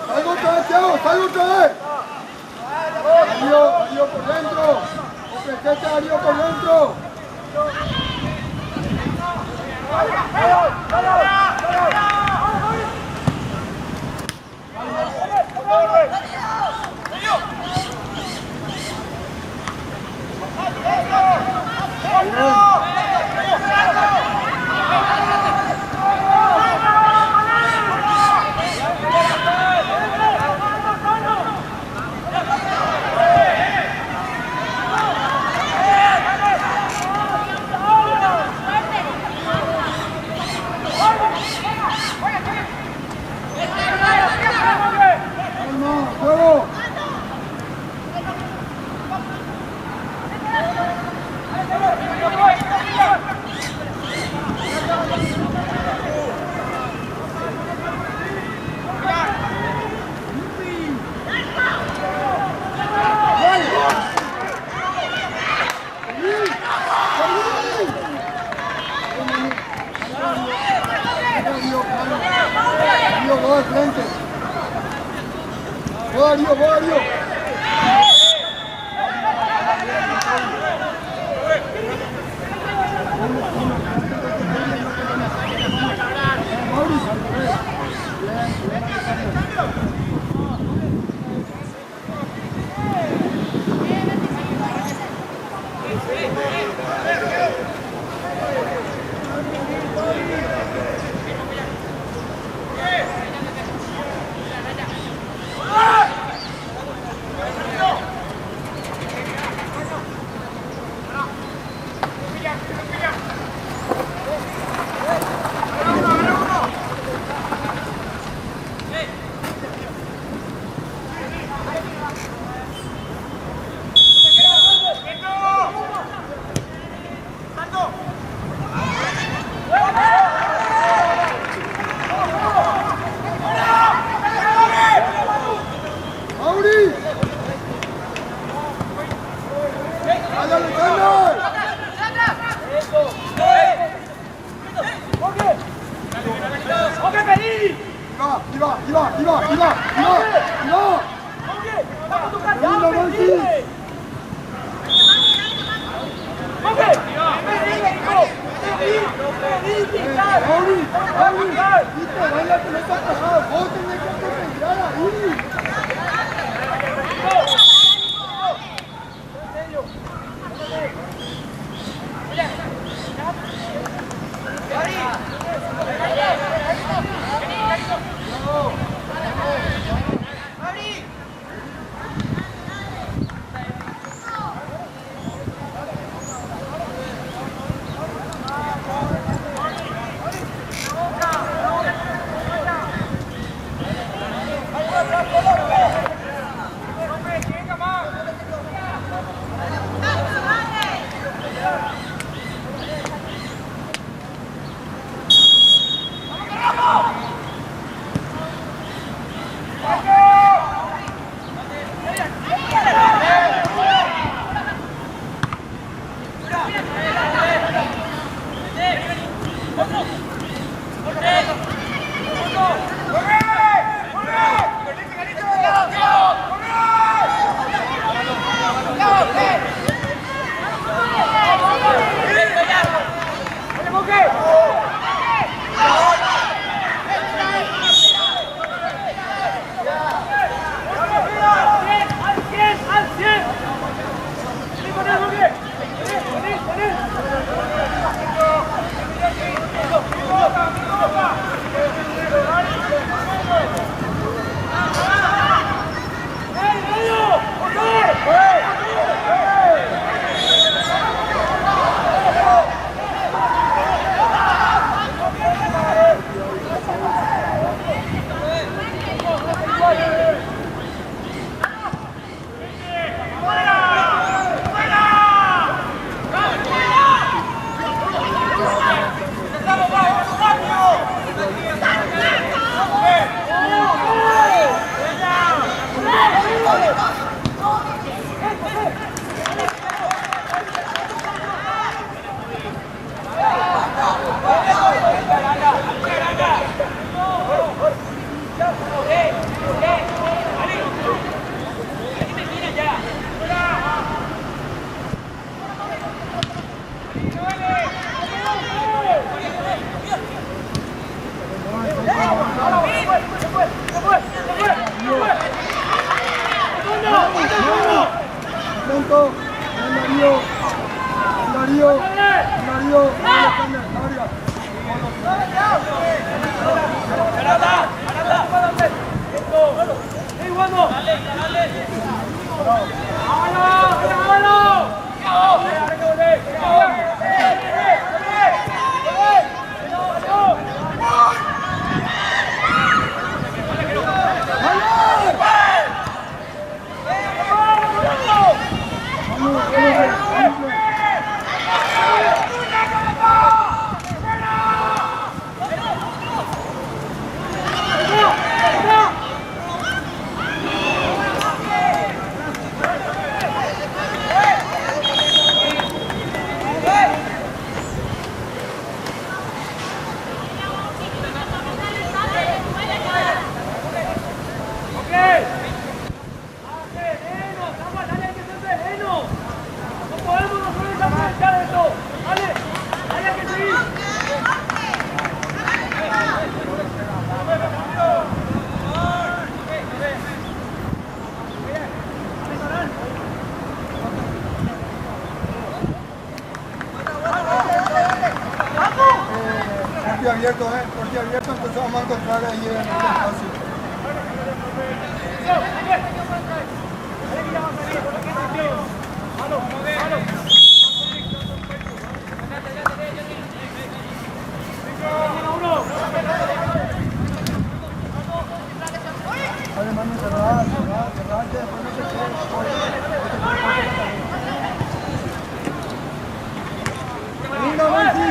¡Salgo otra vez, Thiago! ¡Salgo otra vez! Darío, Darío por dentro. Ofrecete a Darío por dentro. ¡Calma! ¡Juego! Darío, va al frente. ¡Va, Darío, va, Darío!
¡Ok, pedí!
Va, y va, y va, y va, y va, y va, y va.
¡Ok! ¡Vamos a tocar
Linda,
ya!
Maxi.
¡Pedí! ¡Ok! ¡Pedí, Nico! ¡Pedí! ¡Pedí, picar!
Mauri, Mauri, y te va la pelota atrás. Vos tenés que acompañar ahí.
¡Al 100! ¡Al 100! ¡Vení con él, Jorge! ¡Vení, con él, con él! ¡Ey, medio! ¡Motor! ¡Se fue! ¡Se fue! ¡Se fue! ¡Se fue! ¡Segundo!
Atento. Ven, Darío. Ven, Darío. Ven, Darío. Ven, larga.
¡Ey, Wando! ¡Hágalo! ¡Hágalo!
Manu, Manu, Manu.
¡Ok! ¡Ah, sereno! ¡Estamos al área, hay que ser sereno! ¡No podemos nosotros desaprovechar esto! ¡Dale! ¡Dale, hay que seguir!
Corte abierto, corte abierto, entonces vamos a encontrar ahí en el espacio. Dale, Manu, cerrá, cerrá, cerrá, que después no se quede. Linda, Maxi.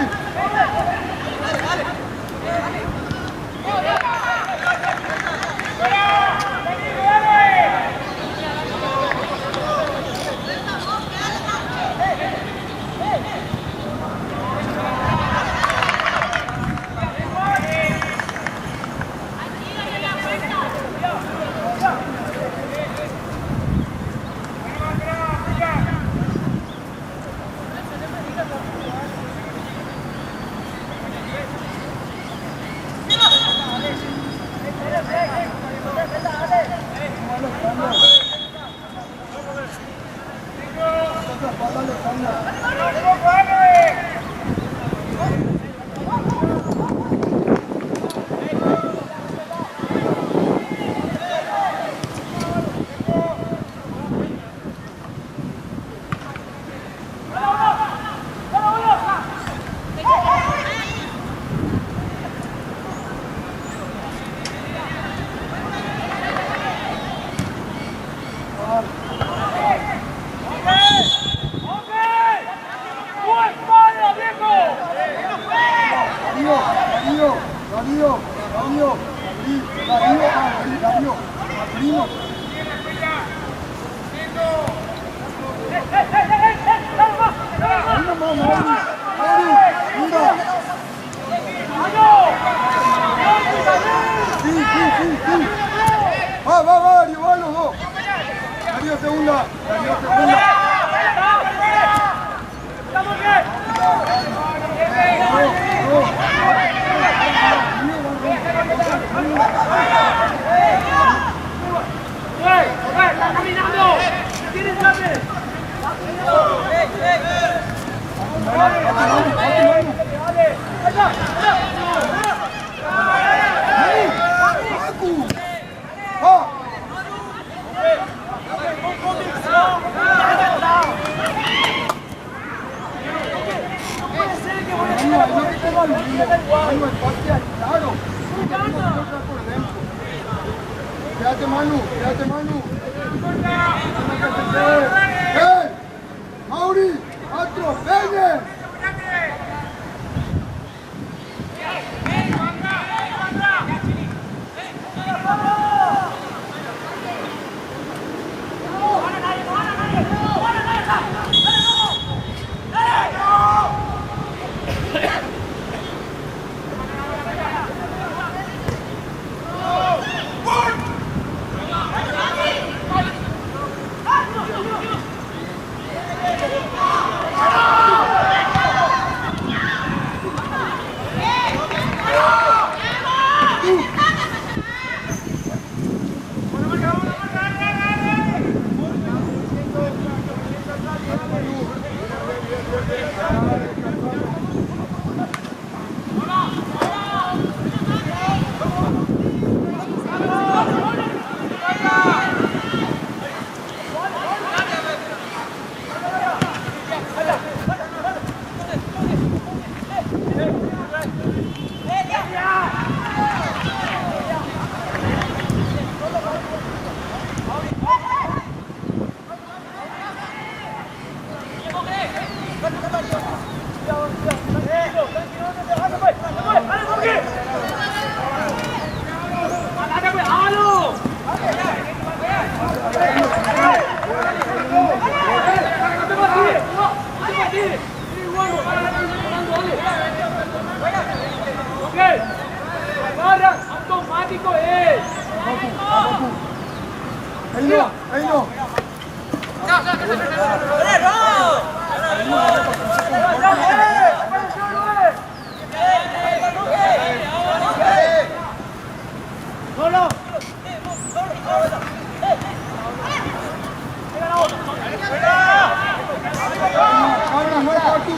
Darío, abrí, Darío, abrí, Darío, abrilo. Ahí nomás, Mauri, Mauri, mira. Sí, sí, sí, sí. Va, va, va, Darío, va los dos. Darío segunda, Darío segunda. No, no.
¡Está caminando! ¡Tienes lápiz!
¡Facu! ¡Va! Manu, ahí no te queda el Manu, el pase al claro. No por dentro. Quédate, Manu, quédate, Manu. ¡Eh! ¡Mauri! ¡Atropellen!
¡Barra! ¡Automático es!
Ahí no, ahí no. Cabra, no, Facu.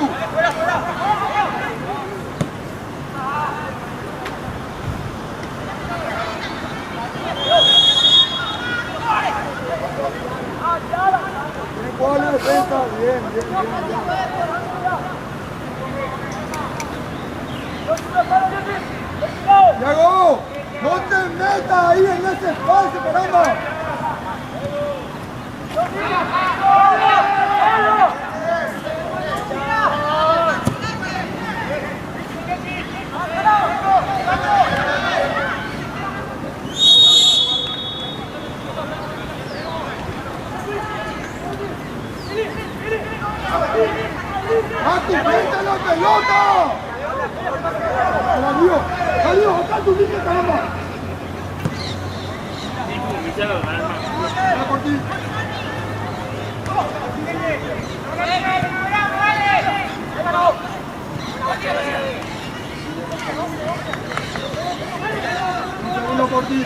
Tiene cuál la defensa. Bien, bien, bien, bien. Thiago, no te metas ahí en ese espacio, caramba. ¡Facu, frente la pelota! Darío, Darío, acá tu línea, caramba. Va por ti. Un segundo por ti.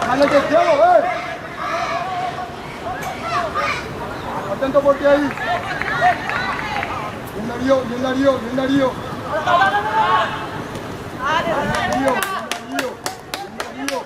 Dale que Thiago, eh. Atento por ti ahí. Bien Darío, bien Darío, bien Darío. Bien Darío, bien Darío, bien Darío.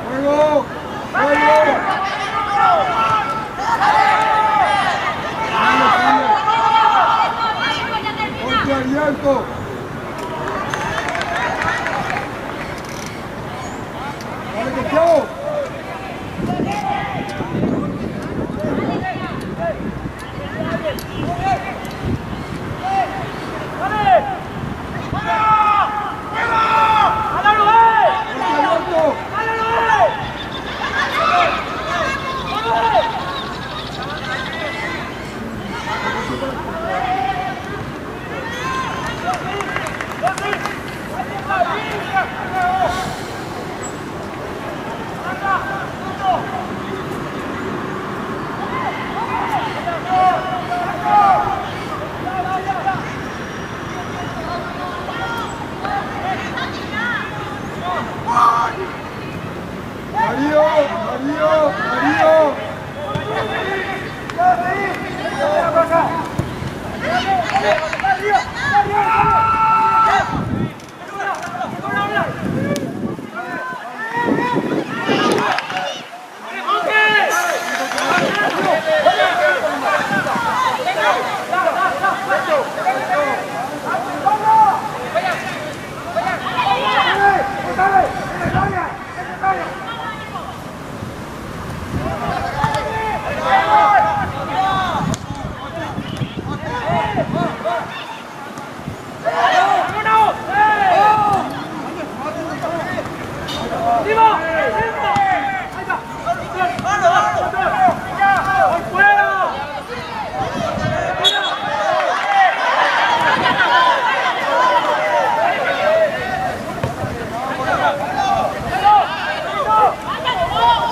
¡Juego! ¡Juego! ¡Golpe abierto! ¡Dale, que chao! ¡Golpe abierto! ¡Darío! ¡Darío! ¡Darío!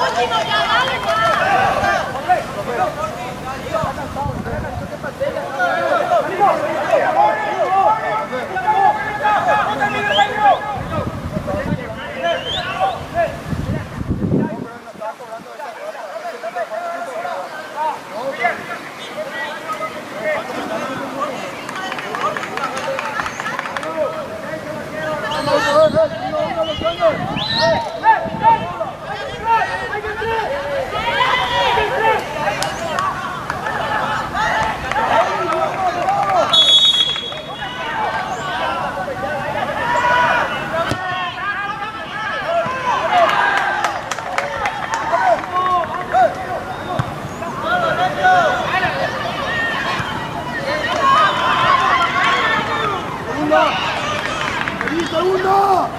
¡Último ya, dale ya! ¡Segunda! ¡Vení, segunda!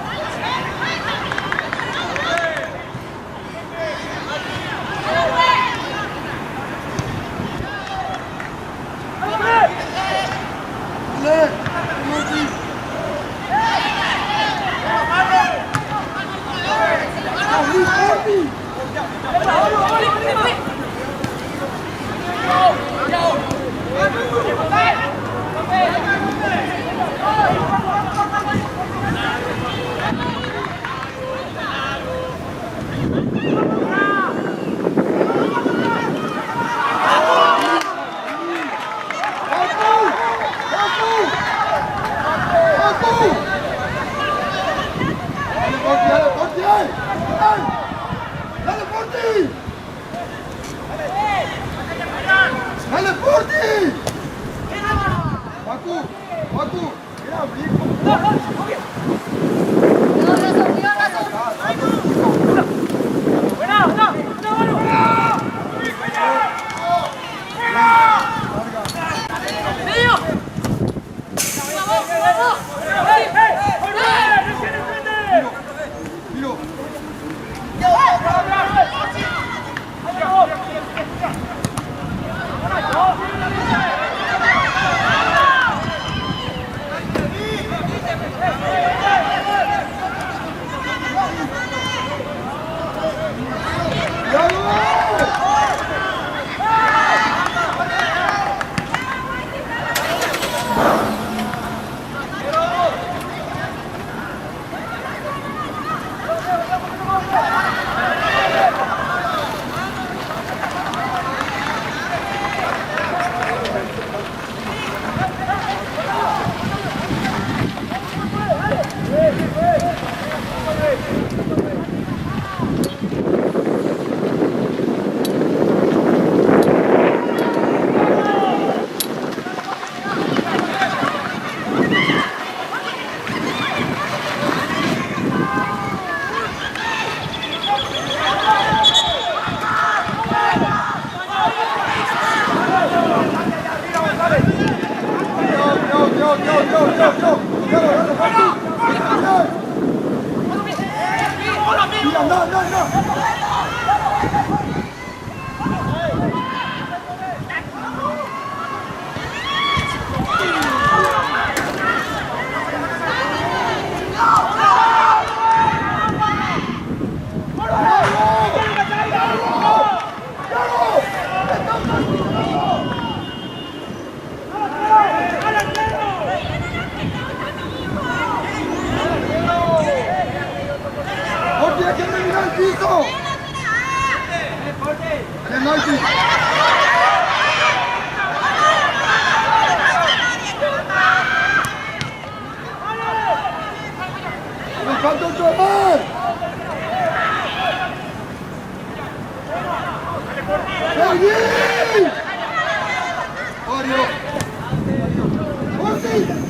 ¡Dale! ¡Maxi! ¡Abrí, Corti! ¡Facu! ¡Facu! ¡Facu! ¡Dale, Corti, dale, Corti! ¡Ay! ¡Ay! ¡Dale, Corti! ¡Dale, Corti! ¡Facu! ¡Facu! ¡Mira, abrí! ¡Miro!
Tira, no, no, no. ¡Porque hay que mirar el piso! ¡Dale, Mikey! ¡Me falta otro más! ¡Seguí! ¡Mario! ¡Corti!